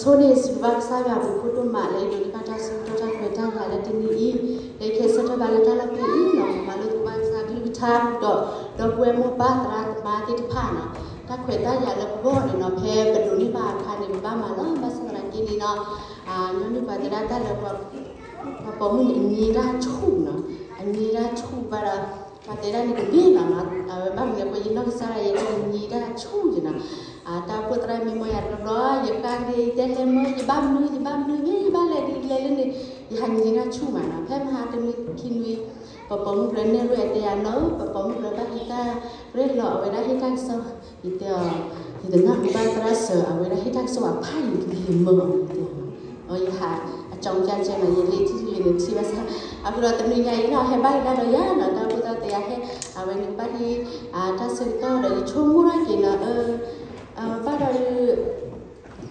ဆိန့ၣ် စံးဘျုးဘၣ်ကစၢ်ယွၤအဘျုးဖးဒိၣ်မး လၢယဒိးန့ၢ်ဘၣ်တၢ်ဆၢကတီၢ်တၢ်ခွဲးတၢ်ယာ်လၢတနံၤအံၤ, လၢယကဟဲဆၢထၢၣ်ဘၣ်လၢတၢ်လီၢ်ဖဲအံၤလီၤ. မၤလိသကိးဘၣ်ကစၢ်အကလုၢ်ကထါဒီး ဒီပုၢ်ဝဲၢ်မိၢ်ပၢ်သရၣ်သမါသ့ၣ်တဖၣ်နီၤ, တၢ်ခွဲးတၢ်ယာ်လၢပဂီၢ်န့ၣ်နီၤ ဖဲပဒိးန့ၢ်ဘၣ်အခါန့ၣ် ပဘၣ်မၤလီၤ. ဘၣ်ဆၣ်သနာ်က့န့ၣ်နီၤ, ညီနုၢ်ပှၤသရၣ်တၢ်လၢပှၤ ပှၤပိာ်မုၣ်န့ၣ် အညံတၢ်ဆူၣ်နီၤ, အညံတၢ်ဆူၣ်ဘၣ်ဒီး ပှၤတဲဒၣ်န့ၣ်တမ့ၢ်နီၤနီၤ, အဝဲဘၣ်မနုၤလဲၣ် ယနီၢ်ကစၢ်ဒၣ်ယဲ အညံတၢ်ဆူၣ်ယနီၤ, တၢ်အိၣ်ဖှိၣ်သရၣ်မ့ၢ်မီၢ်ယၤတဘျီဘျီ ယဃၣ်က့ၤတဲလဲၤမၢ ယဘၣ်မနုၤ ယဘၣ်မနုၤ မ့ၢ်ယဘၣ်လဲၤဒ်လဲၣ်လဲၣ်န့ၣ် ယဟးညံတၢ်ဆူၣ်မးနီၤ. ဖဲမဟါတနွံခံနွံ ပပိာ်မုၣ်ကျၢၤနဲၣ်ရွဲၣ်အတဲယၤနီၤ ပပိာ်မုၣ်ကျၢၤဘၣ်ဟ့ၣ်တၢ်ရဲၣ်လီၤ အဝဲဒၣ်ဟ့ၣ်တၢ်ကစီၣ်, ယတဲအီၤ, ယတနၢ်ဟူဘၣ်သရၣ်စၢၤ အဝဲဒၣ်ဟ့ၣ်တၢ်ကစီၣ်အဖးယံၤကလံၤမၢအီၤ ယတဲအီၤနီၤ. ယဟး အကၠီကၠဲကၠဲနီၤ ယလ့ထံၣ်လ့န့ၣ်ထံၣ်ဘၣ်ဆၣ်, အဃိဒီးတနွံညါအံၤနီၤ ဟဲဘၣ်ကဒါဒီးယၤနီၤ တၢ်အိၣ်ဖှိၣ်သရၣ်တဲယၤဟဲ အဝဲန့ၣ်ဘၣ်ဟ့ၣ် တၢ်ဆၢကတီၢ်ဒီးယဆိကမိၣ်ထီၣ်က့ၤ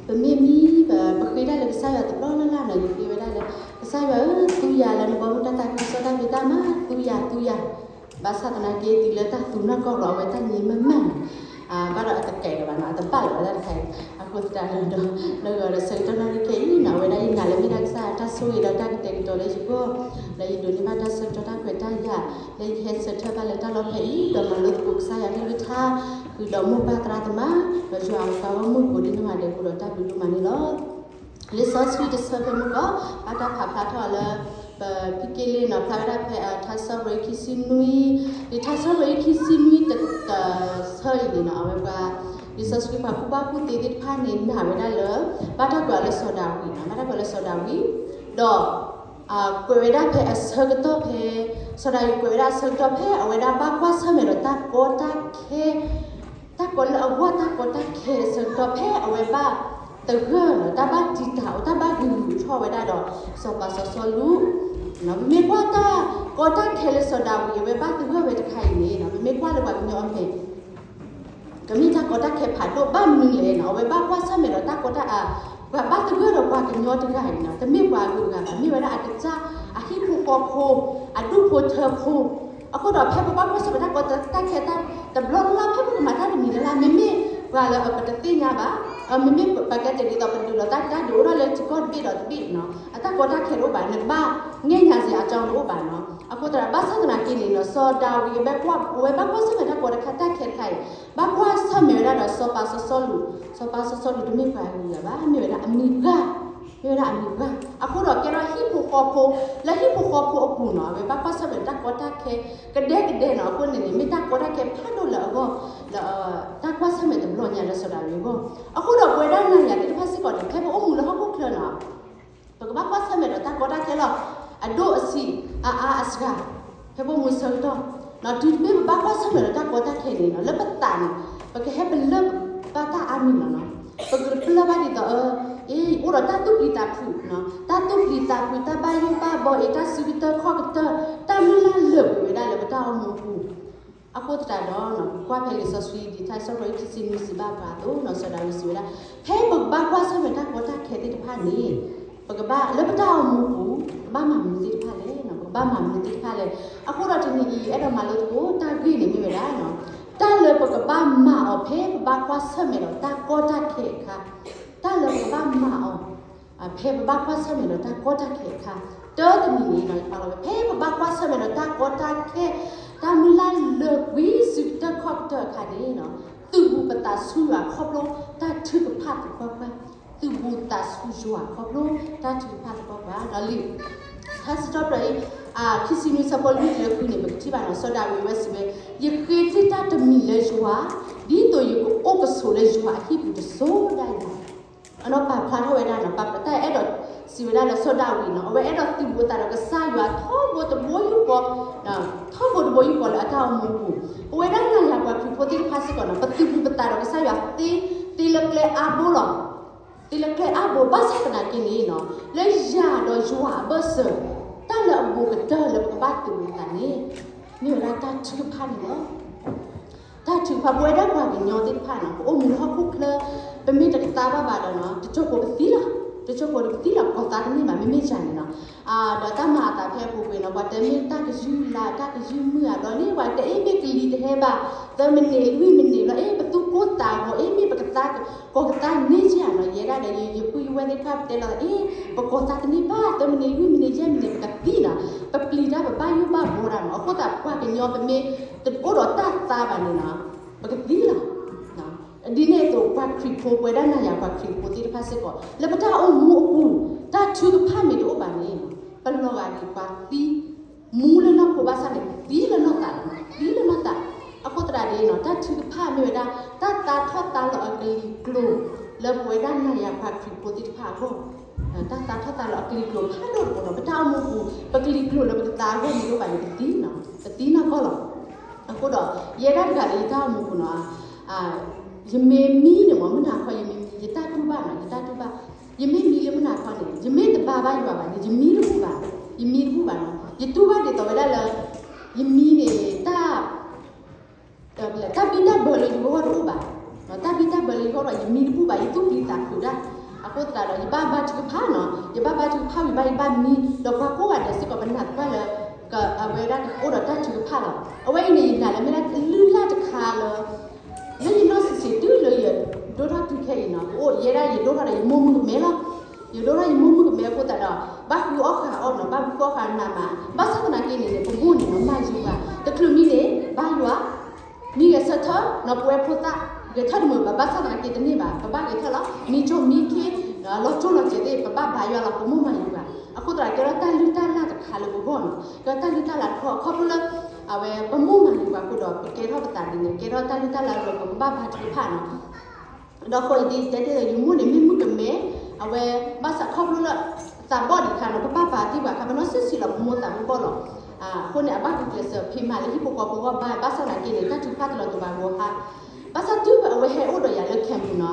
နီၤ ဘၣ်ဒီး ပမ့ၢ်မံ ပ ပဃ့တၢ်လၢကစၢ်ယွၤတဘျီလၢ်လၢ်နီၤ ယဃ့ဝဲဒၣ်လၢ ကစၢ်ယွၤဧၢ သူယၤလၢနဘီမုၢ်တၢ်သးခုကစီၣ်တၢ်ဖံးတၢ်မၤ သူယၤ သူယၤ, ဘၣ်ဆၣ်သနာ်က့တုၤလၢတၢ်သူနီၢ်ကီၢ်လီၤ အဝဲတၢ်န့ၣ်မ့ၢ်မးနီၤ, ဘၣ်ဒီးအတကဲလၢၤဘၣ်နီၤ အတဘၣ်လၢၤဘၣ်တၢ်တခါအံၤ, အဃိသတးဒီး လၢဂီၤဒီးဆၢကတီၢ်နၣ်ရံၣ်ခဲအံၤနီၤ အဝဲဒၣ်ယနာ်လၢမ့ၢ်ဒၣ်ကစၢ်ယွၤတၢ်ဆိၣ်ဂ့ၤဒီးတၢ်ကတဲာ်ကတီၤလၢယဂီၢ်, လၢယဒိးန့ၢ်ဘၣ်တၢ်ဆၢကတီၢ်တၢ်ခွဲးတၢ်ယာ်, လၢယဟဲဆၢထၢၣ်ဘၣ်လၢတၢ်လီၢ်ဖဲအံၤ ဒီးမၤလိသကိးကစၢ်ယွၤကလုၢ်ကထါ ဃုာ်ဒီးမိၢ်ပၢ်သရၣ်သမါ ဒီးယွၤအကါဂီၢ်မုၢ်ကိးဒံနီၢ်ဂၤဒဲးအဃိဒီးတၢ်ဘျုးဒိၣ်မးန့ၣ်လီၤ. လံာ်စီဆှံတဆၢဖဲမုၢ်ကီၢ် ဘၣ်တၢ်ဖးဖျါထီၣ်လၢ ပဖံက့လ့နီၤ ဖျါဝဲဒၣ်ဖဲထါစံးထီၣ်ပတြၢၤခံဆံနွံ, လံာ်ထါစံးထီၣ်ပတြၢၤခံဆံနွံတ တဆၢအံၤန့ၣ်နီၤ အဝဲပှၤ လံာ်စီဆှံပှၤကူၣ်ဘၣ်ကူၣ်သ့သ့ၣ်တဖၣ်န့ၣ် နာ်ဝဲဒၣ်လၢ ဘၣ်တၢ်ကွဲးအီၤလၢစီၤဒၤဝံးနီၤ ဘၣ်တၢ်ကွဲးလၢစီၤဒၤဝံး, ဒီး ကွဲးဝဲဒၣ်ဖဲအဆၢကတီၢ်ဖဲ စီၤဒၤဝံးကွဲးဝဲဒၣ်အဆၢကတီၢ်ဖဲအဝဲဒၣ်ဘၣ်ကွၢ်ဆၢၣ်မဲာ်ဒီးတၢ်ကီတၢ်ခဲ တၢ်ကီလၢအဂီၢ်တၢ်ကီတၢ်ခဲအဆၢကတီၢ်ဖဲအဝဲဘၣ် သဂၢၢ်နီၤ တၢ်ဘၣ်တံာ်တာ်အီၤ တၢ်ဘၣ်ဂုာ်ဂုာ်ထီၣ်ဝဲဒၣ်ဒီး စီၤပၤစီၤစီလူး, ပမ့ၢ်ကွၢ်တၢ်ကီတၢ်ခဲလၢစီၤဒၤဝံးအဝဲဘၣ်သဂၢၢ်ဝဲတခါအံၤန့ၣ် ပမ့ၢ်ကွၢ်လၢပှၤကညီအမဲာ် ကမ့ၢ်တၢ်ကီတၢ်ခဲဖးဒိၣ်ဘၣ်မနုၤလဲၣ်နီၤ အဝဲဘၣ်ကွၢ်ဆၢၣ်မဲာ်ဒီးတၢ်ကီတၢ်အ ပှၤဘၣ်သဂၢၢ်ဒီးပှၤကညီတဂၤအံၤနီၤ တမ့ၢ်ပှၤအဂုၤအဂၤဘၣ် မ့ၢ်ဝဲဒၣ်အကစၢ် အဟံၣ်ဖိဃီဖိ အဒူၣ်ဖိထၢဖိ, အဃိဒီးဖဲပဘၣ်ကွၢ်ဆၢၣ်မဲာ်တၢ်ကီတၢ်ခဲတဘျီလၢ်လၢ် ဖဲပကမၤတၢ်တမံၤလၢ်လၢ် မ့မ့ၢ်ပှၤလၢပတသ့ၣ်ညါဘၣ်, မ့မ့ၢ်ပကတဲဒ်သိးပဒုးလီၤတၢ်တၢ်ဒုးအိၣ်ထီၣ်လၢထံကီၢ်တဘ့ၣ်ဒီးတဘ့ၣ်နီၤ အတၢ်ကီတၢ်ခဲတအိၣ်ဘၣ် နကဘၣ် ငဲၢ်ညါစ့အကြောင်းတအိၣ်ဘၣ်နီၤ အဃိသတး ဘၣ်ဆၣ်သနာ်က့န့ၣ်နီၤ စီၤဒၤဝံးအဝဲဘၣ်ကွၢ် အဝဲဘၣ်ကွၢ်ဆၢၣ်မဲာ်တၢ်ကီတခါတၢ်ခဲတခါအံၤ ဘၣ်ကွၢ်ဆၢၣ်မဲာ်ဝဲဒၣ်ဒီးစီၤပၤစီၤစီလူး, စီၤပၤစီၤစီလူးတမ့ၢ်ပှၤအဂုၤအဂၤဘၣ် မ့ၢ်ဝဲဒၣ်အမံၤပှၢ်, မ့ၢ်ဝဲဒၣ်အမံၤပှၢ်, အဃိဒီးကဲထီၣ်ဟံၣ်ဖိဃီဖိ, လၢဟံၣ်ဖိဃီဖိအပူၤနီၤ အဝဲဘၣ်ကွၢ်ဆၢၣ်မဲာ်တၢ်ကီတၢ်ခဲ ကဒဲကဒဲနီၤ အဃိန့ၣ်န့ၣ် မ့ၢ်တၢ်ကီတၢ်ခဲဖးဒိၣ်လၢအဂီၢ်, လၢ တၢ်ကွၢ်ဆၢၣ်မဲာ်တဘျီညါလၢစီၤဒၤဝံးအဂီၢ်, အဃိဒီးပဝဲဒၣ်နၤယၤသ့ၣ်တဖၣ်စ့ၢ်ကီးန့ၣ် ဖဲပအိၣ်မူလၢဟီၣ်ခိၣ်ချၢနီၤ ပကဘၣ်ကွၢ်ဆၢၣ်မဲာ်ဒီးတၢ်ကီတၢ်ခဲလီၤ. အဒိၣ်အဆံး အအါအစှၤ ဖဲပအိၣ်မူဆၢကတီၢ်, တုၤမ့ၢ်ပဘၣ်ကွၢ်ဆၢၣ်မဲာ်ဒီးတၢ်ကီတၢ်ခဲန့ၣ်နီၤ လၢပသးန့ၣ် ပကဟဲပလၢၢ်ဘၣ်တၢ်အါမံၤလီၤနီၤ. ပကပလၢၢ်ဘၣ်ဒ်သိး အ့ အိၣ်ဒီးတၢ်သူၣ်ပျံၤသးဖုး, တၢ်သူၣ်ပျံၤသးဖုး တၢ်ဘၣ်ယိၣ်ဘၣ်ဘီအံၤ တၢ်ဆၢကတီၢ်ခီၣ်ကတၢၢ် တၢ်မုၢ်လၢ်လၢာ်ကွံာ်ဝဲဒၣ်လၢပတၢ်အိၣ်မူအပူၤ အဃိသတးဒီး ပကွၢ်ဖဲလံာ်စီဆှံ ဒ်ထါစံးထီၣ်ပတြၢၤခံဆံနွံစံးဘၣ်ပှၤအသိးနီၤ စီၤဒၤဝံးစံးဝဲဒၣ် ဖဲပကဘၣ်ကွၢ်ဆၢၣ်မဲာ်တၢ်ကီတၢ်ခဲသ့ၣ်တဖၣ်န့ၣ် ပကဘၣ်လၢပတၢ်အိၣ်မူပူၤ ပကဘၣ်မၤမနုၤသ့ၣ်တဖၣ်လဲၣ်, ပကဘၣ်မၤမနုၤသ့ၣ်တဖၣ်လဲၣ်. အဃိဒီးတနံၤအံၤ အဲၣ်ဒိးမၤလိသကိးတၢ်ဂ့ၢ်န့ၣ်မ့ၢ်ဝဲဒၣ် တၢ်လၢပကဘၣ်မၤအီၤဖဲပဘၣ်ကွၢ်ဆၢၣ်မဲာ်ဒီးတၢ်ကီတၢ်ခဲအခါ, တၢ်လၢပကဘၣ်မၤအီၤ ဖဲပဘၣ်ကွၢ်ဆၢၣ်မဲာ်ဒီးတၢ်ကီတၢ်ခဲအခါ, တၢတမံၤန့ၣ် ယပာ်လီၤဝဲ ဖဲပဘၣ်ကွၢ်ဆၢၣ်မဲာ်ဒီးတၢ်ကီတၢ်ခဲ, တၢ်မုၢ်လၢ်လၢာ်ကွံာ်ဆၢကတီၢ်ခီၣ်ကတၢၢ်အခါန့ၣ် သုးဘူးပသးဆူယွၤခီဖျိတၢ်ထုကဖၣ်သပှၢ်ပှၢ်, သုးဘူးသးဆူယွၤခီဖျိတၢ်ထုကဖၣ်သပှၢ်ပှၢ်. ဒီးလံာ်ထါစံးထီၣ်ပတြၢၤအံၤ ခံဆံနွံဆၢဖိလွံၢ်တုၤလၢဃုန့ၣ် ပကထံၣ်ဘၣ်နီၤ စီၤဒၤဝံးဝဲစံးဝဲ, ယဃ့တ့ၢ်တၢ်တမံၤလၢယွၤ, ဒ်သိးယကအိၣ်ကဆိးလၢယွၤအဟံၣ်ပူၤတစိၤဒၣ်အံၤလီၤ. အနီၢ်ပာ်ဖျါထီၣ်ဝဲဒၣ်နီၤ ပာ်တၢ်အဲၣ်ဒိးစံးဝဲဒၣ်လၢစီၤဒၤဝံးနီၤ အဝဲအဲၣ်ဒိးသုးဘူးအသးဒီးကစၢ်ယွၤထီဘိတဘိယူၢ်ဃီ, ထီဘိတဘိယူၢ်ဃီလၢအတၢ်အိၣ်မူအပူၤ, ပဝဲဒၣ်နၤယၤပှၤခရံာ်ဖိသ့ၣ်တဖၣ်စ့ၢ်ကီးနီၤ ပသုးဘူးပသးဒီးကစၢ်ယွၤသ့, သ့လၢကျဲအါဘိလီၤ. သ့လၢကျဲအါဘိ ဘၣ်ဆၣ်သနာ်က့န့ၣ်နီၤ လၢယၤဒီးယွၤအဘၢၣ်စၢၤ တၢ်လၢအဘူးကတၢၢ်လၢပကဘၣ်သုးဘူးသးန့ၣ် မ့ၢ်ဝဲဒၣ်တၢ်ထုကဖၣ်န့ၣ်လီၤ. တၢ်ထုကဖၣ် ပဝဲဒၣ်ပှၤကညီသ့ၣ်တဖၣ်နီၤ ပအိၣ်မူလၢဟီၣ်ခိၣ်ချၢ ပမ့ၢ်တကသါဘၣ်ဘၣ်ဒီးနီၤ တစိၢ်ဖိပသံလီၤ, တစိၢ်ဖိပသံလီၤ ကီၤသးတန့ၢ်ဘၣ် မ့မ့ၢ်ယၤန့ၣ်နီၤ ဒီးတၢ်မၤအသးဖဲအပူၤကွံာ်နီၤ ပှၤတဲမ့ၢ်တၢ်ကယုၢ်လါ တၢ်ကယုၢ်မုၢ်ဧါ ဒီးန့ၣ်ပှၤတဲအ့ၣ်မ့ၢ်ကလံၤတဟဲဘၣ် သၢမံးနံး လွံၢ်မံးနံးလီၤ အ့ၣ် ပသူၣ်ကိၢ်သးဂီၤ အ့ၣ်မ့ၢ်ပကသါ ကီၢ်ကသါန့ၢ်ကဲနီၤ, ယဲဒၣ်ဒီး ယပုၢ်ယဝဲၢ်သ့ၣ်တဖၣ်ပတဲလီၤ, အ့ ပကီၢ်သါတန့ၢ်ဘၣ် သၢမံးနံး လွံၢ်မံးနံး ယဲၢ်မံးနံး ပကသံနီၤ, ပပျံၤတၢ် ပဘၣ်ယိၣ်ဘၣ်ဘှီတၢ်နီၤ, အဃိသတးပှၤကညီပမ့ၢ်တအိၣ်ဒီးတၢ်သါဘၣ်န့ၣ်နီၤ, ပကသံလီၤ. ဒ်န့ၣ်အသိး ပှၤခရံာ်ဖိ ပဝဲဒၣ်နၤယၤပှၤခရံာ်ဖိသ့ၣ်တဖၣ်စ့ၢ်ကီး လၢပတၢ်အိၣ်မူအပူၤ တၢ်ထုကဖၣ်မ့ၢ်တအိၣ်ဘၣ်န့ၣ်, ပလီၤဂာ်ဒ်ပှၤသံ မူလၢနီၢ်ခိဘၣ်ဆၣ်န့ၣ် သံလၢနီၢ်သး, သံလၢနီၢ်သး. အဃိသတးဒီးနီၤ တၢ်ထုကဖၣ်မ့ၢ်ဝဲဒၣ် တၢ်သါထီၣ်သါလီၤအကလံၤကျိၤ လၢပဝဲဒၣ်နၤယၤပှၤခရံာ်ဖိသ့ၣ်တဖၣ်အဂီၢ်, တၢ်သါထီၣ်သါလီၤအကလံၤကျိၤဖးဒိၣ်တအိၣ်နီၤ, ပတၢ်အိၣ်မူပူၤ ပကလံၤကျိၤလၢပကသါအဂီၢ်မ့ၢ်တအိၣ်ဘၣ်န့ၣ် ပသံနီၤ, ပသံနီၢ်ကီၢ်လီၤ. အဃိဒီး ယဲဒၣ်တဂၤလၢယတၢ်အိၣ်မူပူၤနီၤ, ယမ့ၢ်မံန့ၣ်မ့ၢ် မုၢ်နၤခီယမ့ၢ်မံ ယတၢ်တူၢ်ဘၣ်နီၤ, ယတၢ်တူၢ်ဘၣ်, ယမ့ၢ်မံလၢမုၢ်နၤခီန့ၣ် ယမ့ၢ်တဘါဘၣ်ယွၤဘၣ်န့ၣ် ယမံတဘူၣ်ဘၣ်, ယမံတဘူၣ်ဘၣ်နီၤ, ယတူၢ်ဘၣ်ဒ်သိးဝဲဒၣ်လၢ ယမံန့ၣ် တၢ် တၢ်ဘံၣ်တၢ်ဘၢလၢယဂီၢ်တအိၣ်ဘၣ်, တၢ်ဘံၣ်တၢ်ဘၢလၢယဂီၢ်ဒီး ယမံတဘူၣ်ဘၣ် ယသူၣ်ပျံၤသးဖုးဒၣ်. အဃိသတးဒီး ယဘၣ်ဘါထုကဖၣ်နီၤ, ယဘၣ်ဘါထုကဖၣ်ဝံၤဘၣ် ယဘၣ်မံ ဒီးပှၤကိးဂၤဒဲးစ့ၢ်ကီး ပနာ်သပှၢ်လၢ အဝဲဒၣ်အိၣ်ဒီးတၢ်ထုကဖၣ်လီၤ. အဝဲအံၤန့ၣ် ယနာ်လၢမ့ၢ်ဒၣ်လုၢ်လၢ်တခါလၢ လၢယနီၢ်ဆံးဆံးတုၤလၢယဒိၣ်ထီၣ်တုၤခဲအံၤနီၤ, ပအိၣ်ယဲဒၣ်ယဒိၣ်ထီၣ်ဒီးယမိၢ်မုၣ်ကမဲလီၤ. ယဒိၣ်ထီၣ်ယမိၢ်မုၣ်ကမဲအဃိသတးဒီး ဘၣ်ဃုအီၣ်ဃာ်အီၣ်နီၤ, ဘၣ်ဃုအီၣ်ဃာ်နးမး, ဘၣ်ဆၣ်သနာ်က့န့ၣ် ပမိၢ်န့ၣ်နီၤ မၤယုၤပှၤ, တချုးမံန့ၣ် ဘါယွၤ မံဂဲၤဆၢထၢၣ်နီၤ, ပဝဲဖိသၣ် ဂဲၤဆၢထၢၣ်တမုာ်ဘၣ်, ဘၣ်ဆၣ်သနာ်က့တန့ၢ်ဘၣ်, ပဘၣ်ဂဲၤဆၢထၢၣ်လီၤ, မံကၠိမံခ့ လီၤကၠိလီၤစဲးသ့ၣ် ပဘၣ်ဘါယွၤလီၤ, ပမိၢ်မၤယုၤပှၤ. အဃိသတး ကဲထီၣ်တၢ်လုၢ်တၢ်လၢ်တခါလၢပဂီၢ်နီၤ, ကဲထီၣ်တၢ်လုၢ်တၢ်လၢ်တခါ ခီဖျိလၢ အဝဲပမိၢ်မၤယုၤပှၤအဃိဒီး ပကဲထီၣ်ပသးဒ်န့ၣ် ကဲထီၣ်တၢ်လုၢ်တၢ်လၢ်လၢပကဘၣ်ဘါထုကဖၣ်နီၤ. ဒီးဃိးအံၤဒ်တဲတဲလၢ ယမိၢ်န့ၣ်မ့ၢ်မုၣ်ကမဲ, အဝဲ ဘၣ်ဆၣ်ခီဖျိလၢ သးဘီၣ်ဒံးခါနီၤ, ပဘၣ်ဘါတ့ၢ်ပှၤခါ ပနီၢ်ဆံးဆံးလီၤ ပမိၢ်သးဘီၣ်လီၤ. အဃိန့ၣ် အဘၣ်ဂုာ်ကျဲးစၢးဖံးမၤလၢဟံၣ်ဖိဃီဖိအဂီၢ်ဘၣ်, ဘၣ်ဆၣ်သနာ်က့န့ၣ် တၢ်ထုကဖၣ်တလီၤတူာ်ဘၣ်ဂီၤဟါ, ဘၣ်ဆၣ်တုၤအဝဲဟဲအိၣ်ဒီးယၤလၢ camp ပူၤနီၤ,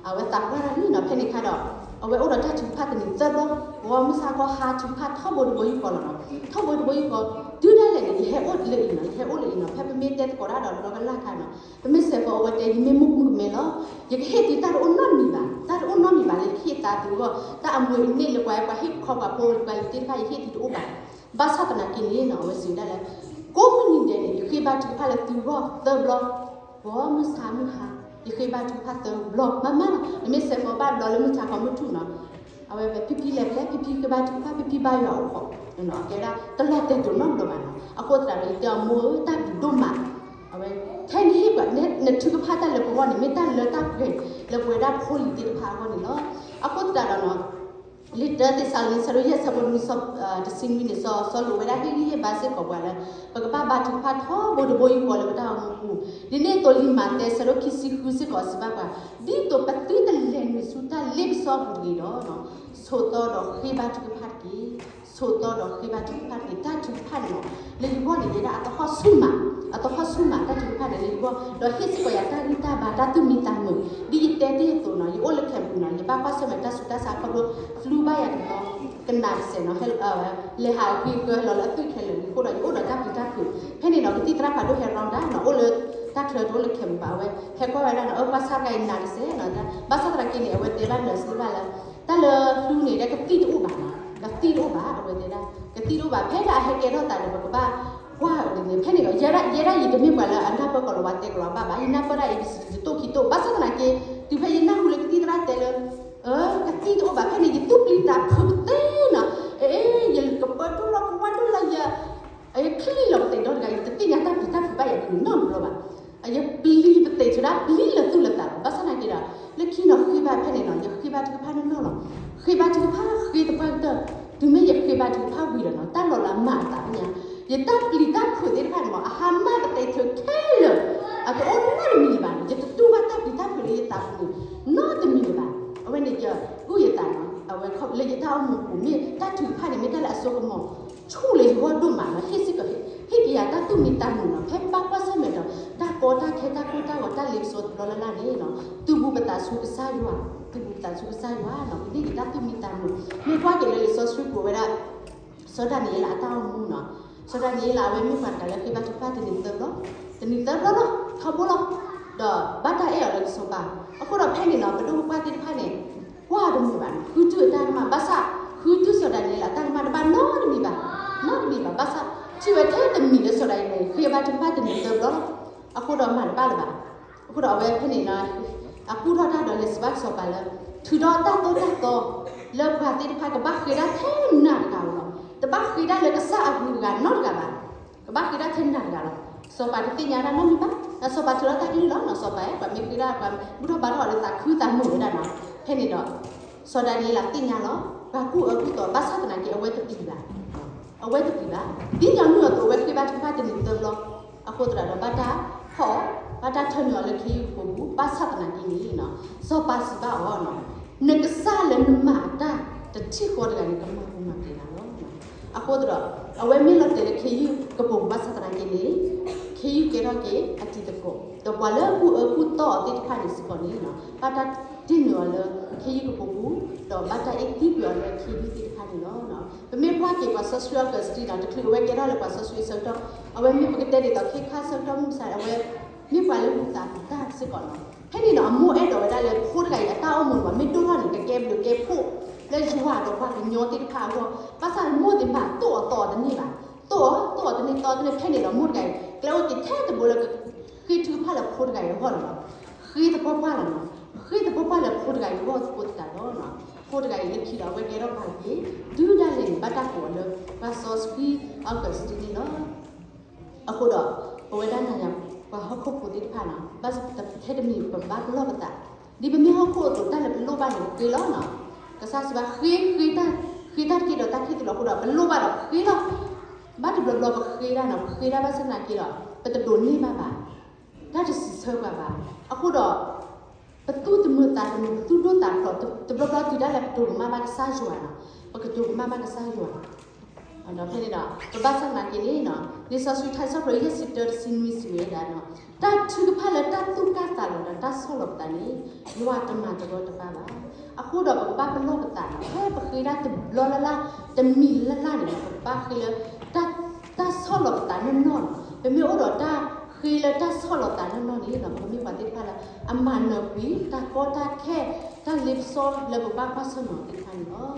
အဝဲသးပှၢ်တၢ်လံနီၤ, ဖဲန့ၣ်ခါဒီး အဝဲအိၣ်ဒီးတၢ်ထုကဖၣ်တနံၤသၢဘျီ, ဂီၤမုၢ်ဆါခီဟါထုကဖၣ်ထီဘိတဘိယူၢ်ဃီလီၤနီၤ, ထီဘိတဘိယူၢ်ဃီ, တုၤဒၣ်လဲာ်န့ၣ် ယဟဲအိၣ်လၢအံၤနီၤ, ယဟဲအိၣ်လၢအံၤနီၤ, ဖဲပမ့ၢ်တဲသကိးတၢ်ဒီးလီၤကလၢ်ခါနီၤ, ပမ့ၢ်စဲးဖီအဝဲတဲ ယမ့ၢ်မုၣ်မုၣ်ကမဲလီၤ, ယကဟ့ၣ်သုတၢ်တအိၣ်နီတမံၤဘၣ်, တၢ်တအိၣ်နီတမံၤဘၣ်လၢယကဟ့ၣ်သါသုအဂီၢ်, တၢ်အမွေအန့ၢ်လၢပှၤပှၤဟ့ၣ်ခီပှၤဖိပှၤလံၤသ့ၣ်တဖၣ် ယဟ့ၣ်သုတအိၣ်ဘၣ်. ဘၣ်ဆၣ်သနာ်က့န့ၣ်နီၤ အဝဲစံးဝဲဒၣ်လၢ ကိးမုၢ်နံၤဒဲးန့ၣ် ယဃ့ဘါထုကဖၣ်လၢသုဂီၢ်သၢဘျီ, ဂီၤမုၢ်ဆါမုၢ်ဟါ, ယဃ့ဘါထုကဖၣ်သၢဘျီ, မ့မ့ၢ်နီၤ, နမ့ၢ်စဲးဖီဘၣ်ဘျီလၢမုၢ်ဆါခီမုၢ်ထူၣ်နီၤ, အဝဲဖဲဖံဖံလဲၤဖဲ ဖံဖံဃ့ဘါထုကဖၣ် ဖံဖံဘါယွၤအိၣ်ဃီ, ကဲဒၣ်တလီၤတဲာ်တိာ်နီတဘျီဘၣ်နီၤ, အဃိသတးဒီး ယတဲအီၤမိၢ်ဧၢ တၢ်ဘျုးဒိၣ်မး, အဝဲ ထဲနဟ့ၣ်ပှၤ နထုကဖၣ်တၢ်လၢပဂီၢ်န့ၣ် မ့ၢ်တၢ်လၢတၢ်ပှဲၤလၢပဝဲဒၣ်ဖိလံၤသ့ၣ်တဖၣ်အဂီၢ်န့ၣ်လီၤ. အဃိသတးဒီးနီၤ လံာ်တၢသ့းစၤလနံ ဆၢဒိၣ်ယဲၢ် ဆၢဖိနွံ တဆံနွံန့ၣ် စီၤစီလူးဝဲဒၣ်ဟ့ၣ်ဂံၢ်ဟ့ၣ်ဘါစ့ၢ်ကီးပှၤလၢ ပကဘၣ်ဘါထုကဖၣ်ထီဘိတဘိယူၢ်ဃီလၢပတၢ်အိၣ်မူပူၤ, ဒ်န့ၣ်အသိးလံာ်မးသဲ ဆၢဒိၣ်ခံဆံဃုစ့ၢ်ကီးစံးဘၣ်ပှၤ, ဒ်သိးပသုတလဲၤနုာ်ဆူတၢ်လ့ပစီအပူၤတဂ့ၤဒီး ဆိးသီဒီးဃ့ဘါထုကဖၣ်တက့ၢ်. ဆိးသီဒီးဃ့ဘါထုကဖၣ်တက့ၢ်. တၢ်ထုကဖၣ်န့ၣ်လီၤ လၢယဂီၢ်န့ၣ် ယဲဒၣ်အသဟီၣ်ဆူၣ်မး, အသဟီၣ်ဆူၣ်မး တၢ်ထုကဖၣ်န့ၣ်လၢယဂီၢ်, ဒီးဟ့ၣ်စ့ၢ်ကီးယၤတၢ်ဂံၢ်တၢ်ဘါ တၢ်သူၣ်မံသးမုာ်, ဒ်ယတဲတ့ၢ်အသိးနီၤ ယအိၣ်လၢ camp ပူၤနီၤ ယဘၣ်ကွၢ်ဆၢၣ်မဲာ်တၢ်ဆူးတၢ်ဆါခီဖျိ flu ဘၣ်ယၤတသီ ကနးတစဲးနီၤ လဲၤဟးအဂ့ၤကၢလီၤလၢအသွံၣ်ခဲလၢာ်လံအဃိဒီး ယအိၣ်ဒီးတၢ်ပျံၤတၢ်ဖုး, ဖဲန့ၣ်နီၤ ကသံၣ်သရၣ်ဖးဒိၣ်ဟဲ round ဒၣ်နီၤ အိၣ်လၢတၢ်ချၢတအိၣ်လၢ camp ပူၤဘၣ် အဝဲဟဲကွၢ်ဝဲဒၣ်နီၤ အၢကွၢ်ဆၣ်တဂၤအံၤနးတစဲးနီၤ ဘၣ်ဆၣ်သနာ်က့န့ၣ် အဝဲတဲဘၣ် nurse ဘၣ်လၢ တၢ်လၢ flu န့ၣ် ကသံၣ်တအိၣ်ဘၣ်နီၤ ကသံၣ်တအိၣ်ဘၣ် အဝဲတဲဒၣ် ကသံၣ်တအိၣ်ဘၣ် ဖဲဒၣ်အဟဲကဲထီၣ်သးဒီး ပကဘၣ်ကွၢ်ဒ်န့ၣ် ဖဲန့ၣ်ဒီး ယဲဒၣ်ယဲဒၣ်ယတမ့ၢ်ပှၤလၢအနၢ်ပၢၢ်ကီးလီၤဝါတဲကလီၤဘၣ်ဘၣ် ယနၢ်ပၢၢ်ဒၣ် A B C D တတိၢ်ခံတိၢ် ဘၣ်ဆၣ်သနာ်က့ တုၤဖဲယနၢ်ဟူလၢကသံၣ်သရၣ်တဲလၢ ကသံၣ်တအိၣ်ဘၣ် ဖဲန့ၣ် ယသူၣ်ပျံၤသးဖုးပသ့နီၤ အ့ ယကပၢတိၢ်လီၤကဝါဒိၣ်လၢယ အယပျံၤလီၤပသံးဒီတဂၤ ယတသ့ၣ်ညါတၢ်ပျံၤတၢ်ဖုးဘၣ်ယၤဒ်န့ၣ်နီတဘျီဘၣ်. ယပျံၤပသံးဆိဒၣ်ပျံၤလၢသူၣ်လၢသးလီၤ. ဘၣ်ဆၣ်သနာ်က့ဒီး လၢခံနီၤဃ့ဘါဖဲန့ၣ်နီၤ ယဃ့ဘါထုကဖၣ်နီၢ်နီၢ်လီၤ. ဃ့ဘါထုကဖၣ်ဃ့သပှၢ်ကတၢၢ် တုၤမ့ၢ်ယဃ့ဘါထုကဖၣ်ဝံၤဒီးနီၤ တၢ်လီၤလးမၤအသးဖဲန့ၣ် ယတၢ်ပျံၤတၢ်ဖုးသ့ၣ်တဖၣ်န့ၣ်မး အဟါမၢ်ပသံးထုးခဲလၢာ် အတအိၣ်နီတမံၤလၢၤဘၣ်န့ၣ် ယတတူၢ်ဘၣ်တၢ်ပျံၤတၢ်ဖုးလၢယသးပူၤန့ၣ် နီတမံၤလၢၤဘၣ်. အဝဲန့ၣ်ယအုၣ်ယသးနီၤ အဝဲလၢယတၢ်အိၣ်မူပူၤမ့ၢ်တၢ်ထုကဖၣ်န့ၣ် မ့ၢ်တၢ်လၢအစိကမီၤ ဆူၣ်လၢယဂီၢ်ဒိၣ်မးနီၤ ဟ့ၣ်စ့ၢ်ကီး ဟ့ၣ်က့ၤယၤတၢ်သူၣ်မံသးမုာ်နီၤ ဖဲဘၣ်ကွၢ်ဆၢၣ်မဲာ်ဒီး တၢ်ကီတၢ်ခဲတၢ်ကိၢ်တၢ်ဂီၤတၢ်လ့ပစီတဘျီလၢ်လၢ်န့ၣ်နီၤ သုးဘူးပသးဆူကစၢ်ယွၤ သုးဘူးပသးဆူကစၢ်ယွၤနီၤ ကန့ၢ်က့ၤတၢ်သူၣ်မံသးမုာ် မ့ၢ်ကွၢ်က့ၤလၢလံာ်စီဆှံပူၤဝဲဒၣ် စီၤဒၤနံးယ့လးအတၢ်အိၣ်မူနီၤ စီၤဒၤနံးယ့လးအဝဲမ့ၢ်ပှၤတဂၤလၢဃ့ဘါထုကဖၣ်တနံၤသၢဘျီ တနံၤသၢဘျီလီၤ ထီဘိလီၤ ဒီးဘၣ်တၢ်အဲၣ်အီၤလၢကစီၤပၤ အဃိဒီးဖဲန့ၣ်နီၤ ပဒိၣ်ပပှၢ်သ့ၣ်တဖၣ်န့ၣ် ကွၢ်တမုာ်ဘၣ်နီၤ ဃုထံၣ်အတၢ်ကမၣ် ဘၣ်ဆၣ် ဃုထံၣ်စီၤဒၤနံးယ့လးအတၢ်ကမၣ်တဘၣ်နီတမံၤဘၣ် နီတမံၤဘၣ် ဘၣ်ဆၣ် ထံၣ်ဝဲထဲတမံၤလၢစီၤဒၤနံးယ့လးန့ၣ် ဃ့ဘါထုကဖၣ်တနံၤသၢဘျီလီၤ အဃိဒီးမၤတဘၣ်လၢၤဘၣ် အဃိဒီးအဝဲဖဲန့ၣ်နီၤ အဃ ကူၣ်ထီၣ်တၢ်ဒီးလဲၤစံးဘၣ်ကစီၤပၤလၢ ထုးဒီးတၢ်သိၣ်တၢ်သီ လၢပှၤသ့ၣ်တဖၣ်ကဘၣ်ဃ့ဒၣ်ထဲနၤတဂၤဧိၤလီၤ. တဘၣ်ဃ့ဒၣ်လၢကစၢ်အဂုၤအဂၤနီတဂၤဘၣ်. ကဘၣ်ဃ့ဒၣ်ထဲနၤတဂၤလီၤ. စီၤပၤတသ့ၣ်ညါတၢ်နီတမံၤဘၣ်. ဒီးစီၤပၤထုးထီၣ်တၢ်ကလုၢ်လီၤ. စီၤပၤ ပှၤမ့ၢ်ဃ့ဒၣ် ပှၤဘူၣ်ထီၣ်ဘါထီၣ်အီၤလၢသးခုသးမုာ်ဝဲဒၣ်နီၤ. ဖဲန့ၣ်ဒီး စီၤဒၤနံးယ့လးသ့ၣ်ညါလီၤ. ပှၤကူၣ်အၢကူၣ်သီ ဘၣ်ဆၣ်သနာ်က့ အဝဲတပျံၤဘၣ်. အဝဲတပျံၤဘၣ်. ဒ်ညီနုၢ်အသိး အဝဲဃ့ဘါထုကဖၣ်တနံၤသၢဘျီ အဃိသတးဒီး ဘၣ်တၢ်ဖီၣ်အီၤ, ဘၣ်တၢ်ထၢနုာ်အီၤလၢခ့ယုၢ်ကပိာ်ပူၤ, ဘၣ်ဆၣ်သနာ်က့န့ၣ် စီၤပၤစံးဘၣ်အီၤ, နကစၢ်လၢနမၤအတၢ်တထံၣ်ဃီတဂၤန့ၣ် ကမၤပူၤမၤဖျဲးနၤလီၤ. အဃိသတးဒီး အဝဲမ့ၢ်လီၤတဲာ်လၢခ့ယုၢ်ကပိာ်ပူၤဘၣ်ဆၣ်သနာ်က့န့ၣ် ခ့ယုၢ်ကဲထီၣ်က့ၤအတံၤသကိး, ဒီးပှၤလၢအကူၣ်အၢကူၣ်သီအီၤသ့ၣ်တဖၣ်န့ၣ်စ့ၢ်ကီးန့ၣ် ဘၣ်တၢ်တ့ၢ်နုာ်အီၤလၢခ့ယုၢ်ကပိာ်ပူၤ, ဒီးဘၣ်တၢ်အ့ၣ်သံကွံာ်အီၤလၢခ့ယုၢ်သ့ၣ်တဖၣ်န့ၣ်လီၤ. ပမ့ၢ်ကွၢ်က့ၤပှၤစီဆှံအီကူးစတံနီၤ တချုးအဝဲကဲထီၣ်လၢပှၤစီဆှံအဆၢကတီၢ် အဝဲမ့ၢ်ပကတဲဒ်သိးခဲခါဆၢကတီၢ်မုၢ်မဆါ အဝဲမ့ၢ်ပှၤလၢလူၤသးပူၤတၢ်စ့ၢ်ကီးလီၤ. ဖဲန့ၣ်ဒီး အမိၢ်အဲၣ်ဒိးဝဲဒၣ်လၢဖိတဂၤအံၤ အတၢ်အိၣ်မူန့ၣ် မ့ၢ်ဒိၣ်ထီၣ်န့ၣ် ကကဲဘျုးကဲဖှိၣ်လၢယွၤဒီးပှၤကညီသ့ၣ်တဖၣ်အဂီၢ်, ဘၣ်ဆၣ်မိၢ်သ့ၣ်တဖၣ်သိၣ်အီၤသီအီၤတန့ၢ်ဘၣ်. သိၣ်အီၤ သိၣ်အီၤတန့ၢ်သီတန့ၢ် ဖဲန့ၣ်ဒီး မိၢ်တဂၤအံၤ ကျဲအိၣ်က့ၤထဲတဘိလၢ ဃ့ထုကဖၣ်လၢဖိတဂၤအံၤအဂီၢ်လီၤ. ဃ့သပှၢ်ပှၢ်လီၤနီၤ. ဃ့သပှၢ်ပှၢ်လၢဖိတဂၤအံၤအဂီၢ်သကိးသတးဒီး ဖိတဂၤအံၤလၢခံဒီး အဝဲကဲထီၣ်ပှၤတက့ၢ်. တုၤဒၣ်လဲာ်န့ၣ် ဘၣ်တၢ်ကိးအီၤလၢ ပှၤစီဆှံအီကူးစတံန့ၣ်လီၤ. အဃိဒီး ပဝဲဒၣ်နၤယၤ ပှၤဟီၣ်ခိၣ်ဖိသ့ၣ်တဖၣ်နီၤ ဘၣ်ထဲတမံၤ ပဘၣ်ပလီၢ်ပသး, ဒ်ပမ့ၢ်ဟီၣ်ခိၣ်အသိး တၢ်လၢပလိၣ်ဘၣ်န့ၣ် ပဃ့လီၤနီၤ. ကစၢ်စံးဘၣ် ဃ့ ဃ့တၢ်, ဃ့တၢ်တက့ၢ်ဒီးတၢ်ခံးသူၣ်လီၤ. အဃိဒီး ပလိၣ်ဘၣ်ဒီးပဃ့လီၤ. ဘၣ်တဘျီဘျီပဃ့ဒၣ်နီၤ, ပဃ့ဒၣ်ဘၣ်ဆၣ်သနာ်က့ဒီး ပတဒိးန့ၢ်ဘၣ်ဘၣ်, တၢ်တစံးဆၢပှၤဘၣ်. အဃိဒီး ပသူၣ်တမုာ်သးတမုာ် ပသူၣ်ဒိၣ်သးဖျိး, တဘျီဘျီတုၤဒၣ်လဲာ် ပကတိၤကမၣ်ဘၣ်ကစၢ်ယွၤနီၤ, ပကတိၤကမၣ်ဘၣ်ကစၢ်ယွၤ ဒီးဖဲန့ၣ်ဒီး ပဘၣ်ဆၣ်သနာ်က့န့ၣ်နီၤ လံာ်စီဆှံထါစံးပတြၢၤ ယဲၢ်ဆံတၢ တဆံနွံ စံးဝဲဒၣ်နီၤ, တၢ်ထုကဖၣ်လၢတၢ်သူၣ်ကၢ်သးလီၤဒီးတၢ်ဆီၣ်လီၤပသးန့ၣ် ယွၤတမၤတရီတပါဘၣ်. အဃိဒီးပကဘၣ်ပလီၢ်ပသးနီၤ, ဖဲပဃ့ဒၣ်တဘျီလၢ်လၢ် တမံၤလၢ်လၢ်န့ၣ် ပကဘၣ်ဃ့လၢ တၢ်, တၢ်ဆီၣ်လီၤပသးနီၢ်နီၢ်နီၤ. ပမ့ၢ်အိၣ်ဒီးတၢ်ဃ့လၢတၢ်ဆီၣ်လီၤသးနီၢ်နီၢ်န့ၣ်ဒီး ပကမ့ၢ်ပှၤသ့ၣ်တဖၣ်လၢ အမၤနၢၤကွံာ် တၢ်ကီတၢ်ခဲ တၢ်လ့ပစီလၢပဘၣ်ကွၢ်ဆၢၣ်မဲာ်သ့ၣ်တဖၣ်န့ၣ်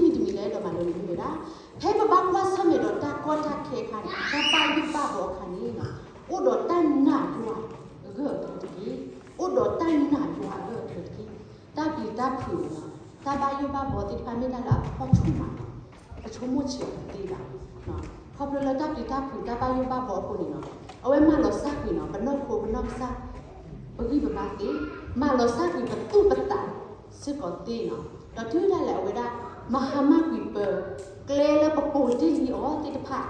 လီၤ. ဒီးတၢ်ခံမံၤတမံၤလၢအဲၣ်ဒိးမၤလိန့ၣ်မ့ၢ်ဝဲဒၣ် ဖဲပဘၣ်ကွၢ်ဆၢၣ်မဲာ်ဒီးတၢ်ကီတၢ်ခဲအခါန့ၣ် တၢ်ဘၣ်ယိၣ်ဘၣ်ဘှီအခါန့ၣ် အိၣ်ဒီးတၢ်နာ်ယွၤအဂၢၢ်အကျၢၤတက့ၢ်. အိၣ်ဒီးတၢ်နာ်ယွၤအဂၢၢ်အကျၢၤတက့ၢ်. တၢ်ပျံၤတၢ်ဖုးန့ၣ် တၢ်ဘၣ်ယိၣ်ဘၣ်ဘှီသ့ၣ်တဖၣ်မ့ၢ်တၢ်လၢအဖီၣ်ဆူၣ်မး အဆိကမိၣ်ဆံးအီၤတသ့ဘၣ်. ခီဖျိလၢတၢ်ပျံၤတၢ်ဖုးတၢ်ဘၣ်ယိၣ်ဘၣ်ဘှီအဃိန့ၣ်နီၤ အဝဲမၤလီၤစၢ်ကွံာ်နီၤ ပနီၢ်ခိပနီၢ်ကစၢ် ပဂံၢ်ပဘါသ့, မၤလီၤစၢ်ကွံာ်ပသူၣ်ပသးစ့ၢ်ကီးသ့နီၤ. ဒီးတုၤဒၣ်လဲာ်အဝဲဒၣ် မၤဟါမၢ်ကွံာ်ပ ကျဲလၢပပိာ်တ့ၢ်လံအီၤသ့ၣ်တဖၣ်,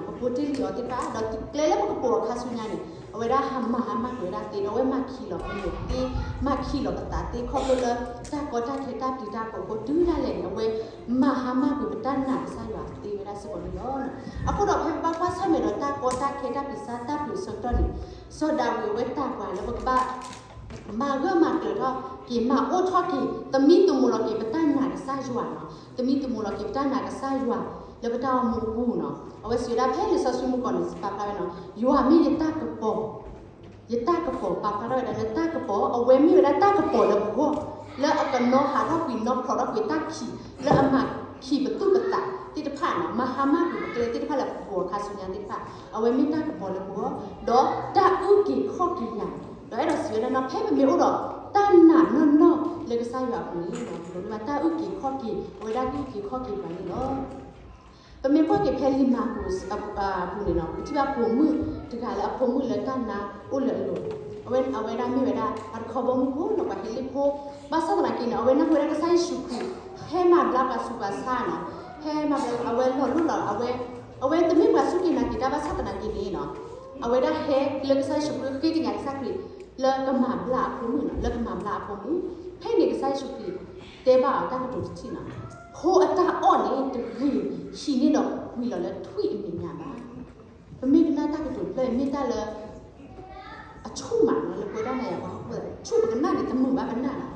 ပပိာ်တ့ၢ်လံအီၤသ့ၣ်တဖၣ် ဒီးကျဲလၢပကပိာ်အခါဆူညါန့ၣ် အဝဲဒၣ်ဟးမၤဟါမၢ်ကွံာ်ဝဲဒၣ်သ့ ဒီးအဝဲမၤခံးလီၤပမိၢ်သ့, မၤခံးလီၤပသးသ့ ခီဖျိလၢ တၢ်ကီတၢ်ခဲတၢ်ပျံၤတၢ်ဖုးအဃိ တုၤဒၣ်လဲာ်န့ၣ် အဝဲမၤဟါမၢ်ကွံာ်ပတၢ်နာ်ကစၢ်ယွၤသ့ဝဲဒၣ်စ့ၢ်ကီးန့ၣ်လီၤ. အဃိဒီးဖဲပဘၣ်ကွၢ်ဆၢၣ်မဲာ်ဒီးတၢ်ကီတၢ်ခဲတၢ်ပျံၤတၢ်ဖုးအဆၢကတီၢ်န့ၣ် စီၤဒၤဝံးအဝဲတၢ်ကွၢ်လၢပကဘၣ် မၤဂၢၢ်မၤကျၢၤထီၣ်က့ၤ မၤအိၣ်ထီၣ်က့ၤ သမံသမိးလီၤက့ၤပတၢ်နာ်ကစၢ်ယွၤနီၤ, သမံသမိးလီၤက့ၤပတၢ်နာ်ကစၢ်ယွၤ လၢပတၢ်အိၣ်မူအပူၤနီၤ. အဝဲစံးဝဲဒၣ်ဖဲလံာ်စီဆှံမုၢ်ကီၢ်န့ၣ် ပာ်ဖျါဝဲနီၤ ယွၤမ့ၢ်ယတၢ်ကပီၤ, ယတၢ်ကပီၤ ပာ်ဖျါထီၣ်ဝဲဒၣ်လၢတၢ်ကပီၤ အဝဲမ့ၢ်ဝဲဒၣ်တၢ်ကပီၤလၢပဂီၢ် လၢအကနီၤဟးထီၣ်ကွံာ်နီၤဖျိးထီၣ်ကွံာ်တၢ်ခံး လၢအမၤခံးပသူၣ်ပသးသ့ၣ်တဖၣ်နီၤ မၤဟါမၢ်ကွံာ်ပကျဲသ့ၣ်တဖၣ်လၢပပိာ်အခါဆူညါသ့ၣ်တဖၣ် အဝဲမ့ၢ်တၢ်ကပီၤလၢပဂီၢ် ဒီးတၢ်အုၣ်က့ၤခီၣ်က့ၤယၤ ဒီးအဲၣ်ဒိးစံးဝဲဒၣ်နီၤ ဖဲပမ့ၢ်အိၣ်ဒီးတၢ်နာ်နီၢ်နီၢ်လၢကစၢ်ယွၤအပူၤန့ၣ် ပလိၣ်န့ၢ်ဘၣ်တၢ်အုၣ်က့ၤခီၣ်က့ၤ အဝဲဒၣ်ကအုၣ်က့ၤခီၣ်က့ၤပှၤန့ၣ်လီၤ. ပမ့ၢ်ကွၢ်က့ၤဖဲလံာ်မၢ်ကူးအပူၤန့ၣ်နီၤ ပထံၣ်ဘၣ်ပိာ်မုၣ်တဂၤလၢအပိာ်မုၣ်လၢတၢ်နါအိၣ်လၢအလိၤ အဝဲဒၣ်မ့ၢ်ဝဲဒၣ် ပှၤတခီဘီမုၢ်ဖိနီၤ ပှၤဟ့လ့ၣ်ဖိ ဘၣ်ဆၣ်သနာ်က့န့ၣ် အဝဲနၢ်ဟူဝဲဒၣ်ကစၢ်ယ့ၣ်ၡူးခရံာ် ဟဲမၤဘျါပှၤဆူးပှၤဆါနီၤ ဟဲမၤဘျါ အဝဲလီၤလိၣ်လီၤ အဝဲ အဝဲတမ့ၢ်ပှၤစူၢ်က့ၤနာ်က့ၤတၢ်ဘၣ်ဆၣ်သနာ်က့န့ၣ်နီၤ အဝဲဒၣ်ဟဲလၢကစၢ်ယ့ၣ်ၡူးခရံာ် ဃ့ကညးကစၢ်ခရံာ် လၢကမၤဘျါအဖိမုၣ်နီၤ လၢကမၤဘျါအဖိမုၣ် ဖဲန့ၣ်ကစၢ်ယ့ၣ်ၡူးခရံာ် တဲဘၣ်အီၤတၢ်ကတိၤတထံၣ်နီၤ ဖိအတၢ်အီၣ်န့ၣ်တဂ့ၤ ဟံးန့ၢ်ဒီးကွံာ်လီၤလၢထွံၣ်အမဲာ်ညါဘၣ်. ပမ့ၢ်ကနၣ်တၢ်ကတိၤတဖျၢၣ်အံၤ မ့ၢ်တၢ်လၢ အဆူၣ်မးနီၤ လၢပဝဲဒၣ်နၤယၤပှၤဟီၣ်ခိၣ် ဆူၣ်ပကနၣ်န့ၣ် တမုာ်ဘၣ်ပနၢ်ဘၣ်.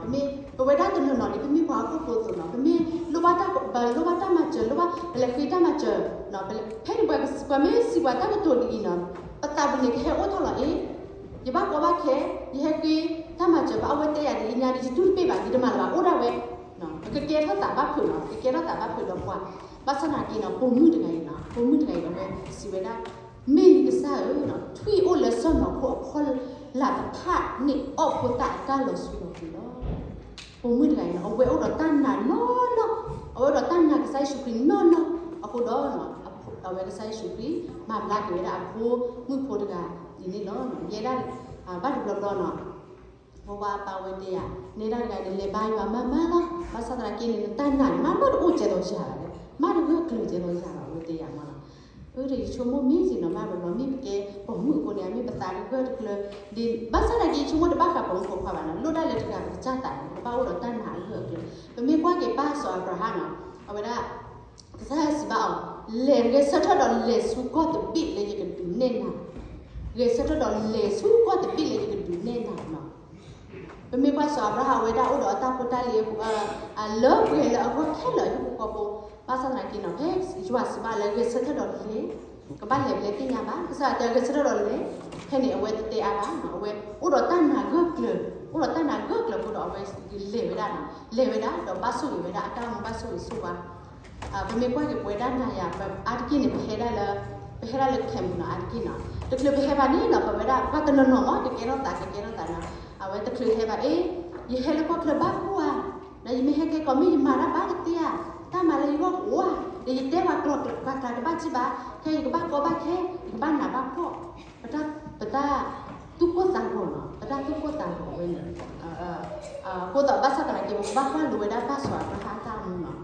ပမ့ၢ် ပဝဲဒၣ်တနီၤနီၤန့ၣ် ပမ့ၢ်ပှၤဟီၣ်ခိၣ်ဖိအသိးနီၤ ပမ့ၢ်လိၣ်ဘၣ်တၢ် ပလိၣ်ဘၣ်တၢ်မၤစၢၤ လိၣ်ဘၣ် ပလဲၤဃ့တၢ်မၤစၢၤ ဖဲန့ၣ်ပှၤ ပှၤမ့ၢ်စံးပှၤတၢ်ကတိၤဒ်အံၤနီၤ ပသးပူၤန့ၣ် ကဟဲအိၣ်ထီၣ်လီၤအ့ၣ် ယဘၣ်ကီဘၣ်ခဲ ယဟဲဃ့တၢ်မၤစၢၤ ပှၤအဝဲတဲယၤဒ်အံၤညါဒီး ယတူၢ်တပ့ၢ်ဘၣ် ယတမၤလၢၤဘၣ် အိၣ်ဒၣ်ဝဲ ကကဲထီၣ်သးဘၣ်ဖုးနီၤ ကကဲထီၣ်သးဘၣ်ဖုးဒီးပှၤ ဘၣ်ဆၣ်သနာ်က့နီၤ ပိာ်မုၣ်တဂၤအံၤနီၤ ပိာ်မုၣ်တဂၤအံၤဒီးဝဲစံးဝဲဒၣ် မ့ၢ်လံကစၢ်ဧၢနီၤ ထွံၣ်အိၣ်လၢစီၢ်နီၤခိၣ်အဖီလာ် အဝဲဒၣ်ကဘၣ်မ့ၢ်ပှၤလၢအမၤလၢ်တဖၣ်န့ၣ်အီၣ်ဖိသၣ်အတၢ်လီၤဆူလီၤပူၤလီၤ. ပိာ်မုၣ်တဂၤအံၤန့ၣ် အဝဲအိၣ်ဒီးတၢ်နာ်နီၢ်နီၢ်, အဝဲအိၣ်ဒီးတၢ်နာ်ကစၢ်ယ့ၣ်ၡူးခရံာ်နီၢ်နီၢ်, အဃိဒီး အဝဲကစၢ်ယ့ၣ်ၡူးခရံာ် မၤဘျါက့ၤဝဲဒၣ်အဖိမုၣ်ဖိတဂၤအံၤန့ၣ်လီၤ. ယဲဒၣ် ဘၣ်တဘျီဘျီနီၤ ပဝဲပၢ်ဝဲတဲယၤ နဲဒၣ်တဂၤန့ၣ်လဲၤဘါယွၤမးမးလီၤ. ဘၣ်ဆၣ်သနာ်က့န့ၣ် နတၢ်နာ်န့ၣ် မ့ၢ်တအိၣ်ကဲသိးယၤဘၣ်လဲၣ်, မ့ၢ်တဂၢၢ်ကျၢၤကဲသိးယၤဘၣ် ဝဲတဲယၤမးလီၤ. အၢ ဒီးယဆိကမိၣ်မ့ၢ်စ့ၢ်နီၤ ဘၣ်တဘျီဘျီ မ့ၢ်ပကဲပိာ်မုၣ်အဃိန့ၣ် မ့ၢ်ပသးတဂၢၢ်တကျၢၤ ဒ် ဘၣ်ဆၣ်သနာ်က့ ယဆိကမိၣ်တဘၣ်ဃးပိာ်မုၣ်ပိာ်ခွါဘၣ်နီၤ, လိၣ်ဒၣ်လၢတဂၤပကစၢ်သးန့ၣ် ပဘၣ်အိၣ်ဒီးတၢ်နာ်အဂၢၢ်အကျၢၤ. ပမ့ၢ်ကွၢ်က့ၤပၢ်စီၤအၤဘြၤဟၣ်နီၤ အဝဲဒၣ် ကစၢ်ယွၤစံးဘၣ်အီၤ လဲၤဂဲၤဆၢထၢၣ်ဒီးလဲၤဆူကီၢ်တဘ့ၣ်လၢယကဒုးနဲၣ်နၤ, ဂဲၤဆၢထၢၣ်ဒီးလဲၤဆူကီၢ်တဘ့ၣ်လၢယကဒုးနဲၣ်နၤနီၤ. ပမ့ၢ်ကွၢ်စီၤအၤဘြၤဟၣ် အဝဲဒၣ်အိၣ်ဒီးအတၢ်ဖိတၢ်လံၤ လၢပှဲၤလၢအဂီၢ်ခဲလၢာ်အဟံၣ်ဖိဃီဖိ, ဘၣ်ဆၣ်သနာ်က့နီၤ ဖဲယွၤစံးဘၣ်လၢဂဲၤဆၢထၢၣ်ဒီးလဲၤ ကဘၣ်လဲၤဘျဲသ့ၣ်ညါဘၣ်, ကစၢ်ယွၤတဲဂဲၤဆၢထၢၣ်ဒီးလဲၤ, ဖဲန့ၣ်အဝဲတတဲအါဘၣ်နီၤ, အဝဲအိၣ်ဒီးတၢ်နာ်ဂၢၢ်ကျၢၤ, အိၣ်ဒီးတၢ်နာ်ဂၢၢ်ကျၢၤအဃိဒီး အဝဲလဲၤဝဲဒၣ်နီၤ, လဲၤဝဲဒၣ်ဒီးဘၣ်ဆိၣ်ဂ့ၤဝဲဒၣ်အတၢ်အိၣ်မူဘၣ်ဆိၣ်ဂ့ၤဆိၣ်ဝါ ပမ့ၢ်ကွၢ်က့ၤပဝဲဒၣ်နၤယၤ အါတက့ၢ်န့ၣ် ပဟဲဒၣ်လၢ, ပဟဲဒၣ်လၢ camp နီၤ အါတက့ၢ်နီၤ, တချုးပဟဲဘၣ်န့ၣ်နီၤ ပဝဲဒၣ်ပှၤတနီၤနီၤမး ကကဲထီၣ်သး ကကဲထီၣ်သးနီၤ, အဝဲတချုးဟဲဘၣ် အ့ ယဟဲလၢကီၢ်ချၢဘၣ်ကိၢ်ဧါ, ဒီးယမ့ၢ်ဟဲခဲကိးမ့ၢ်ယမၤတၢ်ဘၣ်ကသ့ဧါ, တၢ်မၤလၢယဂီၢ်ကအိၣ်ဧါ, ဒီးယတဲပှၤကျိာ်ပှၤကျါတဘၣ်စံးဘၣ်, ခဲအံၤယကဘၣ်ကီဘၣ်ခဲ, ယကဘၣ်နးဘၣ်ဖှီၣ်, ပတၢ်, ပတၢ်သူၣ်ကိၢ်သးဂီၤနီၤ, ပတၢ်သူၣ်ကိၢ်သးဂီၤဝဲန့ၣ် အဃိသတးဘၣ်ဆၣ်သနာ်က့ ပကဘၣ်ကွၢ်လိဝဲဒၣ်ပၢ်စီၤအၤဘြၤဟၣ်အတၢ်အိၣ်မူနီၤ,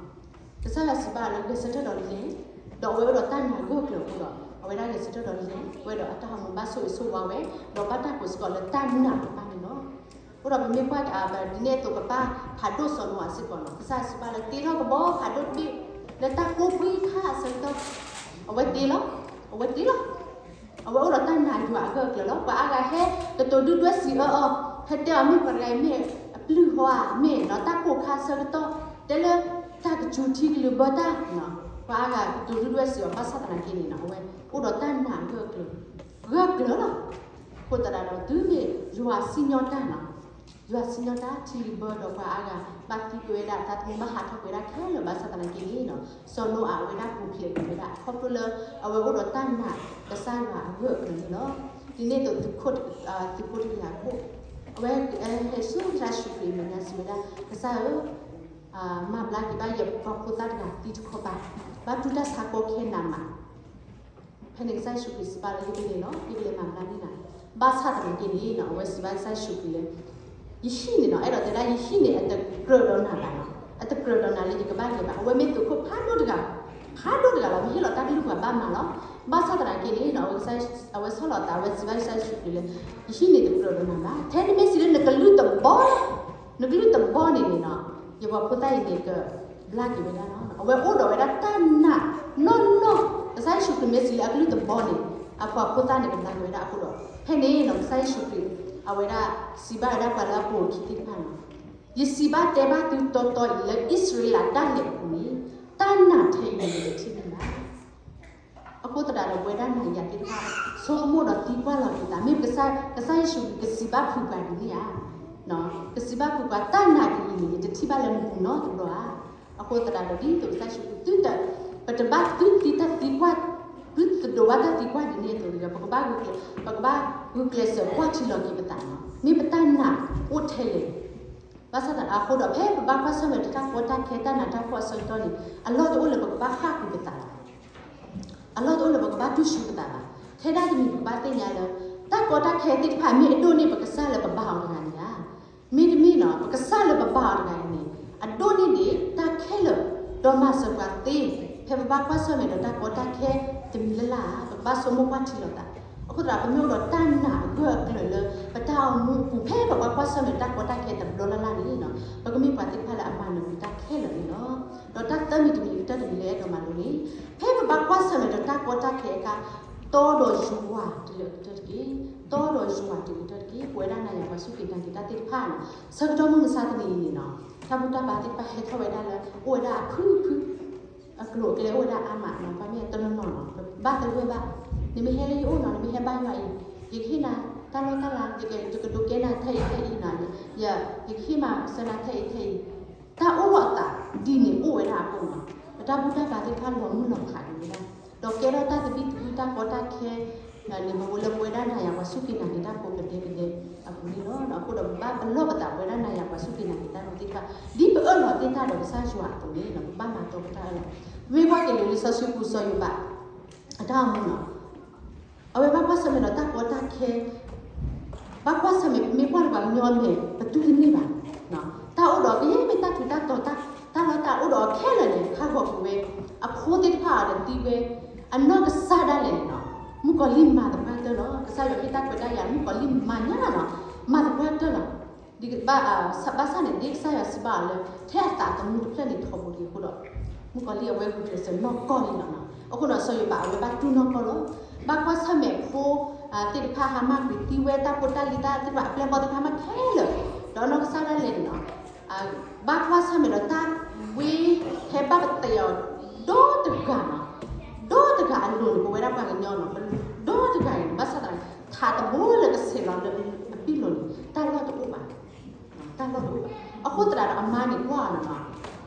ကစၢ်ယွၤစံးဘၣ်လၢဂဲၤဆၢထၢၣ်ဒီးလဲၤ, ဒီးအဝဲအိၣ်ဒီးတၢ်နာ်ဂၢၢ်ကျၢၤအဃိဒီး အဝဲဒၣ်ဂဲၤဆၢထၢၣ်ဒီးလဲၤဝဲဒီးအတၢ်အိၣ်မူဘၣ်ဆိၣ်ဂ့ၤဆိၣ်ဝါဝဲ, ဒီးဘၣ်တၢ်ကိးစ့ၢ်ကီးလၢတၢ်နာ်တဖၣ်န့ၣ်လီၤ. အဃိဒီးပမ့ၢ်ကွၢ်က့ၤ ဒ်န့ၣ်အသိး ပပၢ်ဖးဒိၣ်စီၤနိအၤစ့ၢ်ကီးနီၤ, ကစၢ်ယွၤစံးဘၣ်လၢတ့ထီၣ်ကဘီဖးဒိၣ်တဘ့ၣ် လၢတၢ်ကိၢ်ပှံၤခါအဆၢကတီၢ်, အဝဲတ့လီၤ, အဝဲတ့လီၤ အဝဲအိၣ်ဒီးတၢ်နာ်ယွၤအဂၢၢ်အကျၢၤလီၤ. ပှၤအါဂၤဟဲကတိၤဒုၣ်ဒွဲၣ်စံးအၢအီၤ, ဟဲတဲအီၤမ့ၢ်ပှၤတဂၤအံၤမ့ၢ်အပျုၢ်ဟီဧါ, မ့ၢ်နီၤ တၢ်ကိၢ်ခါဆၢကတီၢ်, တဲလၢတၢ်ကစူၤထံကလုာ်ဘၢတၢ်, ပှၤအါဂၤကတိၤဒုၣ်ဒွဲၣ်စံးအီၤ ဘၣ်ဆၣ်သနာ်က့န့ၣ်နီၤ အဝဲအိၣ်ဒီးတၢ်နာ်ဂၢၢ်ကျၢၤ, ဂၢၢ်ကျၢၤလီၤ. အဃိသတးဒီး တုၤမ့ၢ်ယွၤစံၣ်ညီၣ်တၢ်နီၤ ယွၤစံၣ်ညီၣ်တၢ်ထံကလုာ်ဘၢဒီးပှၤအါဂၤ ဘၣ်သံကွံာ်ဝဲဒၣ် သးသမူဘၣ်ဟးထီၣ်ကွံာ်ဝဲဒၣ်ခဲလၢာ် ဘၣ်ဆၣ်သနာ်က့န့ၣ်နီၤ စီၤနိအၤဝဲဒၣ်ပူၤဖျဲးကွံာ်ဝဲဒၣ် ခီဖျိလၢအဝဲအိၣ်ဒီးတၢ်နာ်ကစၢ်ယွၤအဂၢၢ်အကျၢၤန့ၣ်လီၤ. ဒ်န့ၣ်အသိး သုးခိၣ်တဂၤအခိၣ် အဝဲဟဲဆူကစၢ်ယ့ၣ်ၡူးခရံာ်အမဲာ်ညါစံးဝဲဒၣ် ကစၢ်ဧၢ မၤဘျါက့ၤဘၣ်ယပှၤဖိသၣ်တဂၤသံတခီပၤ, ဘၣ်တူၢ်တၢ်ဆါကီခဲနးမး ဖဲန့ၣ်ကစၢ်ယ့ၣ်ၡူးခရံာ်စံးဘၣ်လၢ ယကလဲၤလီၤ, ယကလဲၤမၤဘျါန့ၢ်နၤ, ဘၣ်ဆၣ်သနာ်က့န့ၣ်နီၤ အဝဲစံးဘၣ်ကစၢ်ယ့ၣ်ၡူးခရံာ်လၢ ယဟံၣ်န့ၣ်နီၤ အဲၣ်ဒိးတဲဒၣ် ယဟံၣ်န့ၣ်အတကြၢးဒီးနၤဘၣ်နီၤ, အတကြၢးဒီးနၤလၢယကဘၣ်လဲၤဘၣ်, အဝဲမ့ၢ်သုးခိၣ်ဖးဒိၣ်တဂၤ, ဖးဒိၣ်တဂၤလီၤ, မ့ၢ်ဟ့ၣ်လီၤတၢ်ကလုၢ်ပှၤဘၣ်မၤလီၤ. ဘၣ်ဆၣ်သနာ်က့န့ၣ်နီၤ အဝဲဆီၣ်လီၤသး အဝဲစံးဘၣ်ကစၢ်ယ့ၣ်ၡူးခရံာ်လၢ ယဟံၣ်န့ၣ်တကြၢးဒီးနၤဘၣ်, ထဲနမ့ၢ်စံးလၢနကလုၢ်တဘီ, နကလုၢ်တဘီန့ၣ်န့ၣ်နီၤ ယပှၤဖိသၣ်အံၤန့ၣ်ကဘျါက့ၤဝဲဒၣ်လီၤ. အဝဲအိၣ်ဒီးဝဲဒၣ်တၢ်နာ်နီၢ်နီၢ်, ကစၢ်ယ့ၣ်ၡူးခရံာ်မ့ၢ်စံးလၢအကလုၢ်တဘီန့ၣ် အပှၤဖိသၣ်န့ၣ်ကဘျါက့ၤဝဲဒၣ်အဃိဒီး ဖဲန့ၣ်နီၤ ကစၢ်ယ့ၣ်ၡူးခရံာ် အဝဲဒၣ်စံးဘၣ်ဝဲဒၣ်ပှၤလၢအပိာ်အခံသ့ၣ်တဖၣ်နီၤ, ယစံးဘၣ်တဲဘၣ်သုတီတီအံၤ လၢအံၣ်စရ့လးဒၣ်လဲာ်အပူၤန့ၣ် တၢ်နာ်ထဲအံၤန့ၣ် ယတထံၣ်န့ၢ်ဘၣ် အဃိသတးဒီး ပဝဲဒၣ်နၤယၤသ့ၣ်တဖၣ် ဆိကမိၣ်ဒီးသံကွၢ်လီၤက့ၤသး, မ့ၢ်ကစၢ်, ကစၢ်ယ့ၣ်ၡူးကစံးဘၣ်ဖုးပှၤဒ်န့ၣ်ဧါ, ကစံးဘၣ်ဖုးပှၤ တၢ်နာ်က့ၤအံၤန့ၣ် ယတထံၣ်ဘၣ်လၢနပူၤနီတဘျီဧါ. အဃိသတးဒီး ဒ်သိးကစၢ်ယ့ၣ်ၡူးခရံာ်သုတ, ပတဘၣ်သုသံတၢ်သံကွၢ်, သုတဒိးဘၣ်တၢ်သံကွၢ်ဒ်န့ၣ်အသိးဒီး ပကဘၣ်ဂုာ်ကျဲး, ပကဘၣ်ဂုာ်ကျဲးစၢးကွၢ်ထံလီၤက့ၤပသးနီၤ, မ့ၢ်ပတၢ်နာ်အိၣ်ထဲလဲၣ် ဘၣ်ဆၣ်သနာ်က့အဃိဒီး ဖဲပဘၣ်ကွၢ်ဆၢၣ်မဲာ်တၢ်ကီတၢ်ခဲ တၢ်နးတၢ်ဖှီၣ်အဆၢကတီၢ်န့ၣ် အလီၢ်တအိၣ်လၢပကဘၣ်ဃၣ်ကွံာ်ပသးဘၣ်, အလီၢ်တအိၣ်လၢပကဘၣ်တူၢ်ဆူပသးဘၣ်. ထဲဒၣ်တမံၤပကဘၣ်သ့ၣ်ညါလၢ တၢ်ကီတၢ်ခဲသ့ၣ်တဖၣ်မ့ၢ်အဒိၣ်န့ၢ်ပကစၢ်လၢပဘါအီၤတဂၤန့ၣ်ဧါ, မ့တမ့ၢ်နီၤ ပကစၢ်လၢပဘါအီၤတဂၤအံၤန့ၣ် အဒိၣ်န့ၢ်ဒံးတၢ်ခဲလၢာ် ဒီးမၤစၢၤပှၤသ့, ဖဲပဘၣ်ကွၢ်ဆၢၣ်မဲာ်ဒီးတၢ်ကီတၢ်ခဲတမံၤလၢ်လၢ်ဧါ, ပကဘၣ်ဆိကမိၣ်ကွၢ်ထံလီၤသး. အဃိသတး ပမ့ၢ်အိၣ်ဒီးတၢ်နာ်အဂၢၢ်အကျၢၤလၢ ပတၢ်အိၣ်မူအပူၤ ဖဲပဘၣ်ကွၢ်ဆၢၣ်မဲာ်တၢ်ကီတၢ်ခဲတဘျီလၢ်လၢ်န့ၣ်နီၤ ပကမ့ၢ်ပှၤသ့ၣ်တဖၣ်လၢအမၤနၢၤကွံာ်တၢ်ခဲလၢာ်န့ၣ်လီၤ. ဒီးတၢ်သၢမံၤတမံၤ ကတၢၢ်တမံၤလၢအဲၣ်ဒိးမၤလိန့ၣ် ဖဲပဘၣ်ကွၢ်ဆၢၣ်မဲာ်ဒီးတၢ်ကီတၢ်ခဲအခါ တီဒီးယွၤတုၤလၢအကတၢၢ်တက့ၢ်. တီဒီးယွၤတုၤအကတၢၢ်တက့ၢ်. ပဝဲဒၣ်နၤယၤပှၤစူၢ်က့ၤနာ်က့ၤတၢ်သ့ၣ်တဖၣ်နီၤ ဆၢကတီၢ်မုၢ်မဆါတနံၤအံၤန့ၣ်နီၤ တၢ်ဘူၣ်တၢ်ဘါသ့ၣ်တဖၣ်ဟဲထီၣ်ဝဲဒၣ်လၢ အိၣ်ဝဲဒၣ်အဖုဖု အကျိၤအကျဲအိၣ်ဝဲဒၣ်အါမးနီၤ ပှၤမ့ၢ်တနီၤနီၤ ဘၣ်သဂၢၢ်ဘၣ် နမ့ၢ်ဟဲလၢယအိၣ်နီၤ နမ့ၢ်ဟဲဘါယွၤအံၤ ယကဟ့ၣ်နၤတၢ်လီၢ်တၢ်လၤ ယကဒိးကဲနၤထဲအံၤထဲအံၤနီၤ ယကဟ့ၣ်မၤစၢၤနၤထဲအံၤထဲအံၤ တၢ်အိၣ်လီၤအသးဒ်န့ၣ်အိၣ်ဝဲဒၣ်အဃိနီၤ ပတၢ်ဘူၣ်တၢ်ဘါသ့ၣ်တဖၣ်လီၤမုၢ်လီၤဖးက့ၤဝဲဒၣ် ဒီးကဲထီၣ်တၢ်သဘံၣ်သဘုၣ်တၢ်ကီတၢ်ခဲ န့ၣ်ပဝဲလၢပဝဲဒၣ်နၤယၤပှၤစူၢ်က့ၤနာ်က့ၤတၢ်ဖိကဒဲကဒဲအပူၤန့ၣ်လီၤ. အဃိဒီးပဘၣ်ပလီၢ်ပသးပဝဲဒၣ်နၤယၤပှၤစူၢ်က့ၤနာ်က့ၤတၢ်ဖိသ့ၣ်တဖၣ် ဒ်ပအၢၣ်လီၤတ့ၢ်တၢ်ဒီးကစၢ်ယွၤအသိးန့ၣ် ပဘၣ်မၤတီပတၢ်အၢၣ်လီၤ. မ့ၢ်ကွၢ်က့ၤလၢလံာ်စီဆှံပူၤစီၤယိၤဘး အတၢ်အိၣ်မူလီၤ. အဝဲဘၣ်ကွၢ်ဆၢၣ်မဲာ်ဒီးတၢ်ကီတၢ်ခဲ ဘၣ်ကွၢ်ဆၢၣ်မဲာ်မ့ၢ်ကွၢ်တပှၤကညီအမဲာ် ပတူၢ်တန့ၢ်ဘၣ်. တၢ်အိၣ်ဒီးကယဲၢ်မ့ၢ်တၢ်ထူးတၢ်တီၤ တၢ်လီၢ်တၢ်အိၣ်ဒီးခဲလၢာ်န့ၣ် ခါဂီၤပူၤဝဲ အဖိသ့ၣ်တဖၣ်အီၤဒီးသံဝဲ အနီၢ်ကစၢ်ဒၣ်လဲာ်န့ၣ်လီၤ. မုၣ်ကီၤလံၢ်မၤသပှၢ်တၢၢ်လီၤ. ကစၢ်ယွၤဟ့ၣ်တၢ်ခွဲးတၢ်ယာ် မုၣ်ကီၤလံၢ်မၤညါလီၤ. မၤသပှၢ်တၢၢ်လီၤ. ဒ်ဘၣ် ဘၣ်ဆၣ်န့ၣ် ဒ်ကစၢ်ယွၤစံးဘၣ်အီၤလၢ ထဲအသးသမူတဖျၢၣ်န့ၣ်ထီဘိလံအဃိဒီး မုၣ်ကီၤလံၢ်အဝဲဂုာ်ကျဲးစၢးနီၢ်ကီၢ်လံလီၤ. အဃိဒီးစီၤယိၤဘးအဝဲဘၣ်တူၢ်နီၢ်ကီၢ်လီၤ. ဘၣ်ကွၢ်ဆၢၣ်မဲာ်ဖိ သ့ၣ်တဖၣ် ဟါမၢ်ကွံာ်သံဝဲ တၢ်ဖိတၢ်လံၤတၢ်သ့ၣ်တဖၣ် အပျဲၢ်ဘီၣ်သ့ၣ်တဖၣ်မးခဲလၢာ် ဒီးနီၢ်ကစၢ်ဒၣ်လဲာ်န့ၣ်လီၤ. ဘၣ်ကွၢ်ဆၢၣ်မဲာ်ဒီးတၢ်ဝ့ ဖဲဘၣ်ပသဲးအီၤ ဒီတဂၤလီၤ. ဒီတဂၤအလိၤန့ၣ် ပဝဲဒၣ်ပှၤကညီလီၤ. ဒီတဂၤအံၤန့ၣ် ဘၣ်ဆၣ်သနာ်က့ ထးတဘိလၢကဆဲးလီၤလၢအဘံၣ်လိၤန့ၣ် တၢ်လီၢ်တအိၣ်ဘၣ် တၢ်လီၢ်တအိၣ်ဘၣ်. အဃိသတးဒီးအမါန့ၣ်ကွၢ်အီၤလီၤ.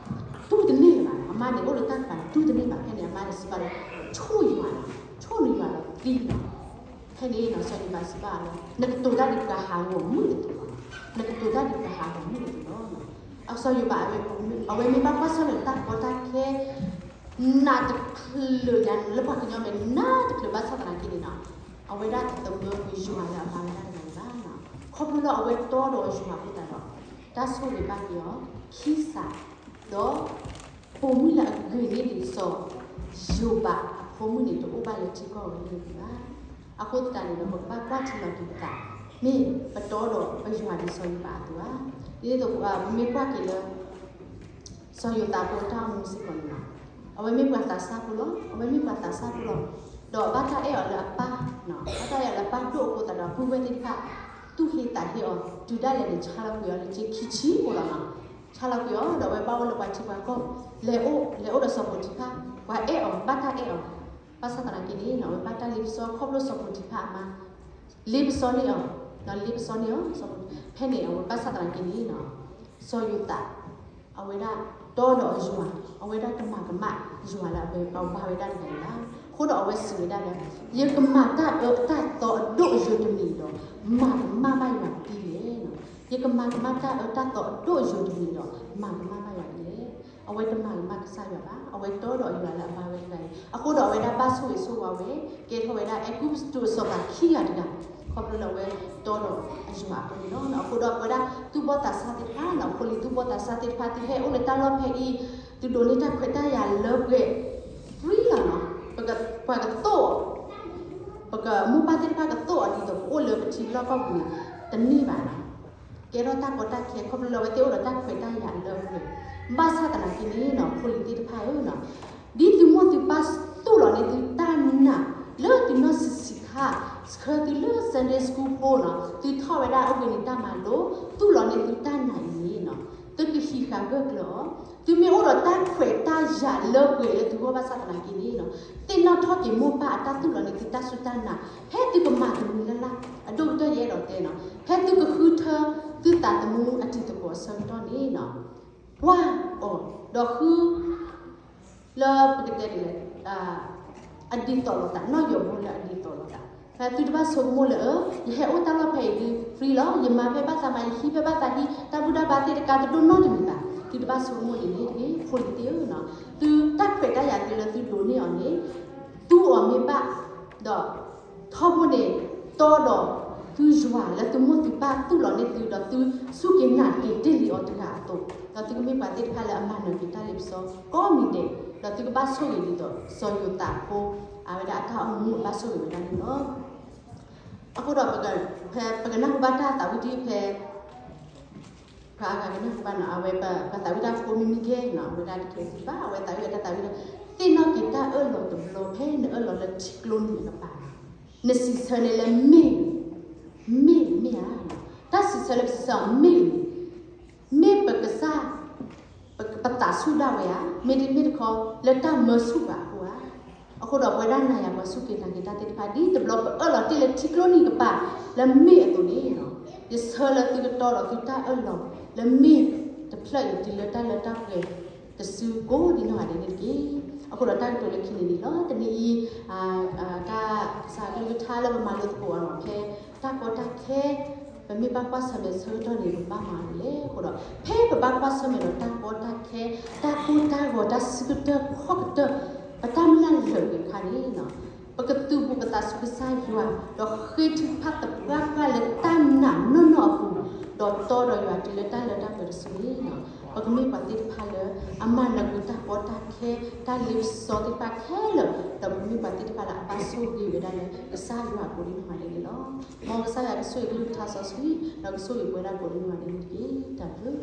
တူၢ်တန့ၢ်လၢၤဘၣ်. အမါန့ၣ်အိၣ်လၢတၢ်တပၤ တူၢ်တန့ၢ်ဘၣ်. ဖဲန့ၣ်အမါန့ၣ်စံးဘၣ်လၢ ဆိၣ်ယွၤလီၤ, ဆိၣ်နယွၤလီၤသံလီၤ. ဖဲန့ၣ်နီၤ စီၤယိၤဘးစံးဘၣ်အီၤလၢ နကတိၤတၢ်ဒ်ပှၤဟးဂီၤမုၢ်အသိးလီၤ. နကတိၤတၢ်ဒ်ပှၤဟးဂီၤမုၢ်အသိးလီၤ. အစီၤယိၤဘး အဝဲမ့ၢ်ဘၣ်ကွၢ်ဆၢၣ်လၢတၢ်ကီတၢ်ခဲ နးတချုးညါ လၢပှၤကညီမဲာ် နးတချုးဘၣ်ဆၣ်သနာ်က့န့ၣ်နီၤ အဝဲဒၣ်တသမၢကွံာ်ယွၤလၢအမၤဝဲဒၣ်တဂၤန့ၣ်ဘၣ်. ခီဖျိလၢအဝဲတီဒီးယွၤအဃိသတးဒီး တၢ်ဆိၣ်ဂ့ၤဘၣ်က့ၤအီၤ ခံစး ဒီး ပိာ်မုၣ်လၢအဂ့ၤန့ၢ်ဒံးစီၤယိၤဘးအဖိမုၣ်န့ၣ် တအိၣ်ဘၣ်လၢထံကီၢ်အဂ့ၢ်န့ၣ်ဘၣ်. အဃိသတးန့ၣ်ဒီး ပကဘၣ်ကွၢ်ထံလီၤက့ၤပသး မ့ၢ်ပတီဒီးပယွၤဒ်စီၤယိၤဘးအသိးဧါ. ဒ်သိးပမ့ၢ်ကွၢ်က့ၤလၢ စီၤယိၤသးဖိအတၢ်အိၣ်မူစ့ၢ်ကီးန့ၣ်လီၤ. အဝဲမ့ၢ်ပှၤသးစၢ်ဖိလီၤ. အဝဲမ့ၢ်ပှၤသးစၢ်ဖိလီၤ. ဒီးဘၣ်တၢ်အဲၣ်အီၤလၢအပၢ်, ဘၣ်တၢ်အဲၣ်အီၤလၢအပၢ်ဒိၣ်အဃိသတးဒီး ပုၢ်ဝဲၢ်သ့ၣ်တဖၣ် သူၣ်ဟ့သးဟ့အီၤ တုၤဒၣ်လဲာ်န့ၣ် ဆါလီၤကွံာ်အီၤလၢက့ခံဆံဖိလီၤနီၤ. ဆါလီၤကွံာ်အီၤ ဒီးအဝဲဘၣ်အိၣ်လၢပှၤထံပှၤကီၢ် လဲၤအိၣ် လဲၤအိၣ်ဒီးစီၤပိၤတံၤဖၢ် ပှၤအဲၣ်အီၤ ဘၣ်တၢ်အဲၣ်အီၤ ဘၣ်ဆၣ်သနာ်က့န့ၣ် အဝဲဘၣ်တၢ်လ့ပစီ ခီဖျိစီၤပိၤတံၤဖၢ်အမါ လ့ပစီန့ၢ်အီၤ, လ့ပစီန့ၢ်အီၤ စီၤပိၤတံၤဖၢ် ဖဲန့ၣ်အဝဲဘၣ်ဆၣ်သနာ်က့န့ၣ် စီၤယိၤသး အဝဲဒၣ်တီဒီးယွၤ, အဝဲဒၣ်တမၤကမၣ်ယွၤလၢအဝဲပာ်ဘၣ်ဝဲဒၣ်တဂၤန့ၣ်ဘၣ်. အဃိဒီးအဝဲစံးဝဲဒၣ်လၢ ယကမၤတၢ်အၢတၢ်သီအဒိၣ်အယိာ်တမံၤဒီး မၤကမၣ်ဘၣ်ယွၤဒ်လဲၣ်. ယကမၤကမၣ်တၢ်အၢတၢ်သီအဒိၣ်အယိာ်တမံၤဒီး မၤကမၣ်ဘၣ်ယွၤဒ်လဲၣ်. အဝဲတမၤကမၣ်ကစၢ်ယွၤဘၣ်, အဝဲတီဒီးယွၤလၢအဘၣ်ဝဲတဂၤအံၤ, အဃိဒီးအဝဲဒၣ်ဘၣ်ဆိၣ်ဂ့ၤဆိၣ်ဝါဝဲ, ကဲထီၣ်ဝဲဒၣ်အဲၤကူပတူးအစီၤပၤခံဂၤတဂၤ, ခီဖျိလၢအဝဲတီဒီးအယွၤအဃိန့ၣ်လီၤ. အဃိဒီးပဝဲဒၣ်သူၣ်ဘီၣ်သးစၢ်သ့ၣ်တဖၣ်နီၤ, ဖိလံၤသူၣ်ဘီၣ်သးစၢ်သ့ၣ်တဖၣ် သုဟဲအိၣ်လၢတၢ်လီၢ်ဖဲအံၤ, သုဒိးန့ၢ်တၢ်ခွဲးတၢ်ယာ်လၢပှဲၤ free လီၤနီၤ. ပက, ပှၤကသိၣ်အီၤ, ပကမိၢ်ပၢ်သ့ၣ်တဖၣ်ကသိၣ်အီၤဒ်သိးပအိၣ်လၢပထံလီၢ်ကီၢ်ပူၤန့ၣ် တန့ၢ်ဘၣ်နီၤ. ကဲထီၣ်တၢ်ကီတၢ်ခဲ ခီဖျိလၢအဝဲသ့ၣ်အိၣ်ဒီးတၢ်ခွဲးတၢ်ယာ်လၢပှဲၤ, ဘၣ်ဆၣ်သနာ်က့န့ၣ်နီၤ ဖိလံၤသ့ၣ်တဖၣ်ဧၢနီၤ, ဒ်သုမိၢ်သုပၢ်သူၣ်လီၤန့ၢ်သုတၢ်နာ် လၢသုနီၢ်ဆံးဆံးခါ, ဆှၢသုလၢ Sunday School ဖိနီၤ, သုထီၣ်ဝဲဒၣ်အိၣ်ဘှံးနံၤတၢ်မၤလိ, သူၣ်လီၤန့ၢ်သုတၢ်နာ်အံၤန့ၣ်နီၤ, သုကဟံးဃာ်ဂၢၢ်ကျၢၤအီၤ, သုမ့ၢ်အိၣ်ဒီးတၢ်ခွဲးတၢ်ယာ်လၢပှဲၤလၢသုဂီၢ်ဘၣ်ဆၣ်သနာ်က့န့ၣ်နီၤ, သ့ၣ်နီၣ်ထီၣ်က့ၤမိၢ်ပၢ်အတၢ်သူၣ်လီၤန့ၢ်သုတၢ်စူၢ်တၢ်နာ်, ဖဲသုကမၤတမံၤလၢ်လၢ်, အဒိၣ်ကတၢၢ်ယအဲၣ်ဒိးတဲနီၤ, ဖဲသုကဃုထၢသုသးသမူအတံၤသကိးအဆၢကတီၢ်န့ၣ်နီၤ, ကွၢ်အီၤ, ဒီးဃု လၢပကတဲဒ်လဲၣ်, အဒ်သိးလိာ်သး, နီၣ်ယိးဖိလၢအဒ်သိးလိာ်သး, ဖဲသုတဘၣ်ဆိကမိၣ်လၢ ယဟဲအိၣ်တၢ်လီၢ်ဖဲအံၤဒုး free လီၤ, ယမၤဖဲဘၣ်သးမၤ ယဟံးဖဲဘၣ်သးဟံး, တၢ်ဘူၣ်တၢ်ဘါသ့ၣ်တကးတဒိၣ်နီတမံၤဘၣ်, သုတဘၣ်ဆိကမိၣ်ဒ်န့ၣ်တဂ့ၤ, ဖိလံၤသ့ၣ်ဧၢနီၤ, သုတၢ်ခွဲးတၢ်ယာ်သုလၢသုဒိးန့ၢ်အီၤန့ၣ်, သူအီၤမ့ၢ်ဘၣ်, ဒီး ထီဘိန့ၣ် တီဒီးသုယွၤလၢသုမိၢ်သုပၢ်သူၣ်လီၤန့ၢ်သု ဒီးသုစူၢ်က့ၤနာ်က့ၤတ့ၢ်လံအီၤတဂၤအသိး, ဒီးသုကမ့ၢ်ပှၤသ့ၣ်တဖၣ်လၢအမၤနၢၤက့ၤတၢ်လ့ပစီကိးမံၤဒဲး, ဒီးသုကဘၣ်ဆိၣ်ဂ့ၤဒ်သိး စီၤယိၤသးဖိ အဝဲဒၣ်အတၢ်အိၣ်မူအဘၣ်ဆိၣ်ဂ့ၤဝဲဒၣ်န့ၣ်လီၤ. အဃိဒီး ပကနၢ်ဟူဘၣ်တၢ်သးဝံၣ်တဖၣ်ဖဲ ပှၤအါဂၤကနၢ်ဟူဘၣ်နီၤ, အဝဲပသးဝံၣ်တၢ်ဖိမ့မ့ၢ်ကဲနီၤ, အဝဲဒၣ်တကဲဘၣ်, အဝဲသးဝံၣ်အတၢ်သးဝံၣ်ဒီး သ့ၣ်နီၣ်က့ၤတၢ်အၢၣ်လီၤတဘျီဖဲနအၢၣ်လီၤလၢထံကျိနံၤအကပၤ, နစံးဆၢန့ၣ်လၢမ့ၢ်, မ့ၢ်, မ့ၢ်ဧါ, တၢ်စံးဆၢလၢပစံးဆၢအီၤမ့ၢ်န့ၣ် မ့ၢ်ပကစၢ်, ပသးဆူၣ်ဒၣ်ဝဲဧါ, မ့တမ့ၢ်တခီ လၢတၢ်မၢဆူၣ်ဘၣ်အဃိဧါ. အဃိဒီးပဝဲဒၣ်နၤယၤပှၤစူၢ်က့ၤနာ်က့ၤတၢ်သ့ၣ်တဖၣ် ဒ်တဘျီပအၢၣ်လီၤတ့ၢ်လၢထံကျိနံၤကပၤ လၢမ့ၢ်အသိးန့ၣ်, ယဆၢလၢသုကတီဒီးသုတၢ်အၢၣ်လီၤ လၢမ့ၢ်တဖျၢၣ်အံၤတုၤလၢတၢ်လၢတၢ်ပှဲၤ တစုကိးဒံနီၢ်ဂၤဒဲးန့ၣ်တက့ၢ်. အဃိဒီးတၢ်ကတိၤလၢခံန့ၣ်န့ၣ်လီၤ. တနံၤအံၤ တၢ်ကစၢ်ကလုၢ်ကထါလၢပမၤလိသကိးအီၤလီၤ ဖဲတၢ်ကီတၢ်ခဲ ပမ့ၢ်ဘၣ်ကွၢ်ဆၢၣ်မဲာ်ဆၢကတီၢ်န့ၣ် ပဘၣ်မၤဒ်လဲၣ်. အဃိဒီး ဖဲပဘၣ်ကွၢ်ဆၢၣ်မဲာ်ဒီးတၢ်ကီတၢ်ခဲ တၢ်ကိၢ်တၢ်ဂီၤ တၢ်ဆၢကတီၢ်ခီၣ်ကတၢၢ် ပတၢ်မုၢ်လၢ်လၢာ်ကွံာ်အခါန့ၣ် ပကသူၣ်ပူၤပသးဆူကစၢ်ယွၤ ဒီးဃ့ထုကဖၣ်သပှၢ်ပှၢ်လၢတၢ်နာ်နီၢ်နီၢ်အပူၤ ဒီးတီဒီးယွၤတုၤလၢတၢ်လၢတၢ်ပှဲၤတစုန့ၣ် ပကမ့ၢ်ပှၤသ့ၣ်တဖၣ်လၢ အမၤနၢၤကွံာ်တၢ်ကီတၢ်ခဲ တၢ်လ့ပစီသ့ၣ်တဖၣ်ခဲလၢာ် ဒီးပကမ့ၢ်ပှၤသ့ၣ်တဖၣ်လၢအဘၣ်ဆိၣ်ဂ့ၤဝဲဒၣ်လၢကစၢ်ယွၤကိးဒံနီၢ်ဂၤဒဲးန့ၣ်လီၤ. မ်ကစၢ်ယွၤကဆိၣ်ဂ့ၤကလုၢ်ကထါစီဆှံ ဒီးကဆိၣ်ဂ့ၤပဝဲဒၣ်ကိးဒံနီၢ်ဂၤဒဲးန့ၣ်တက့ၢ်. တၢ်ဘျုး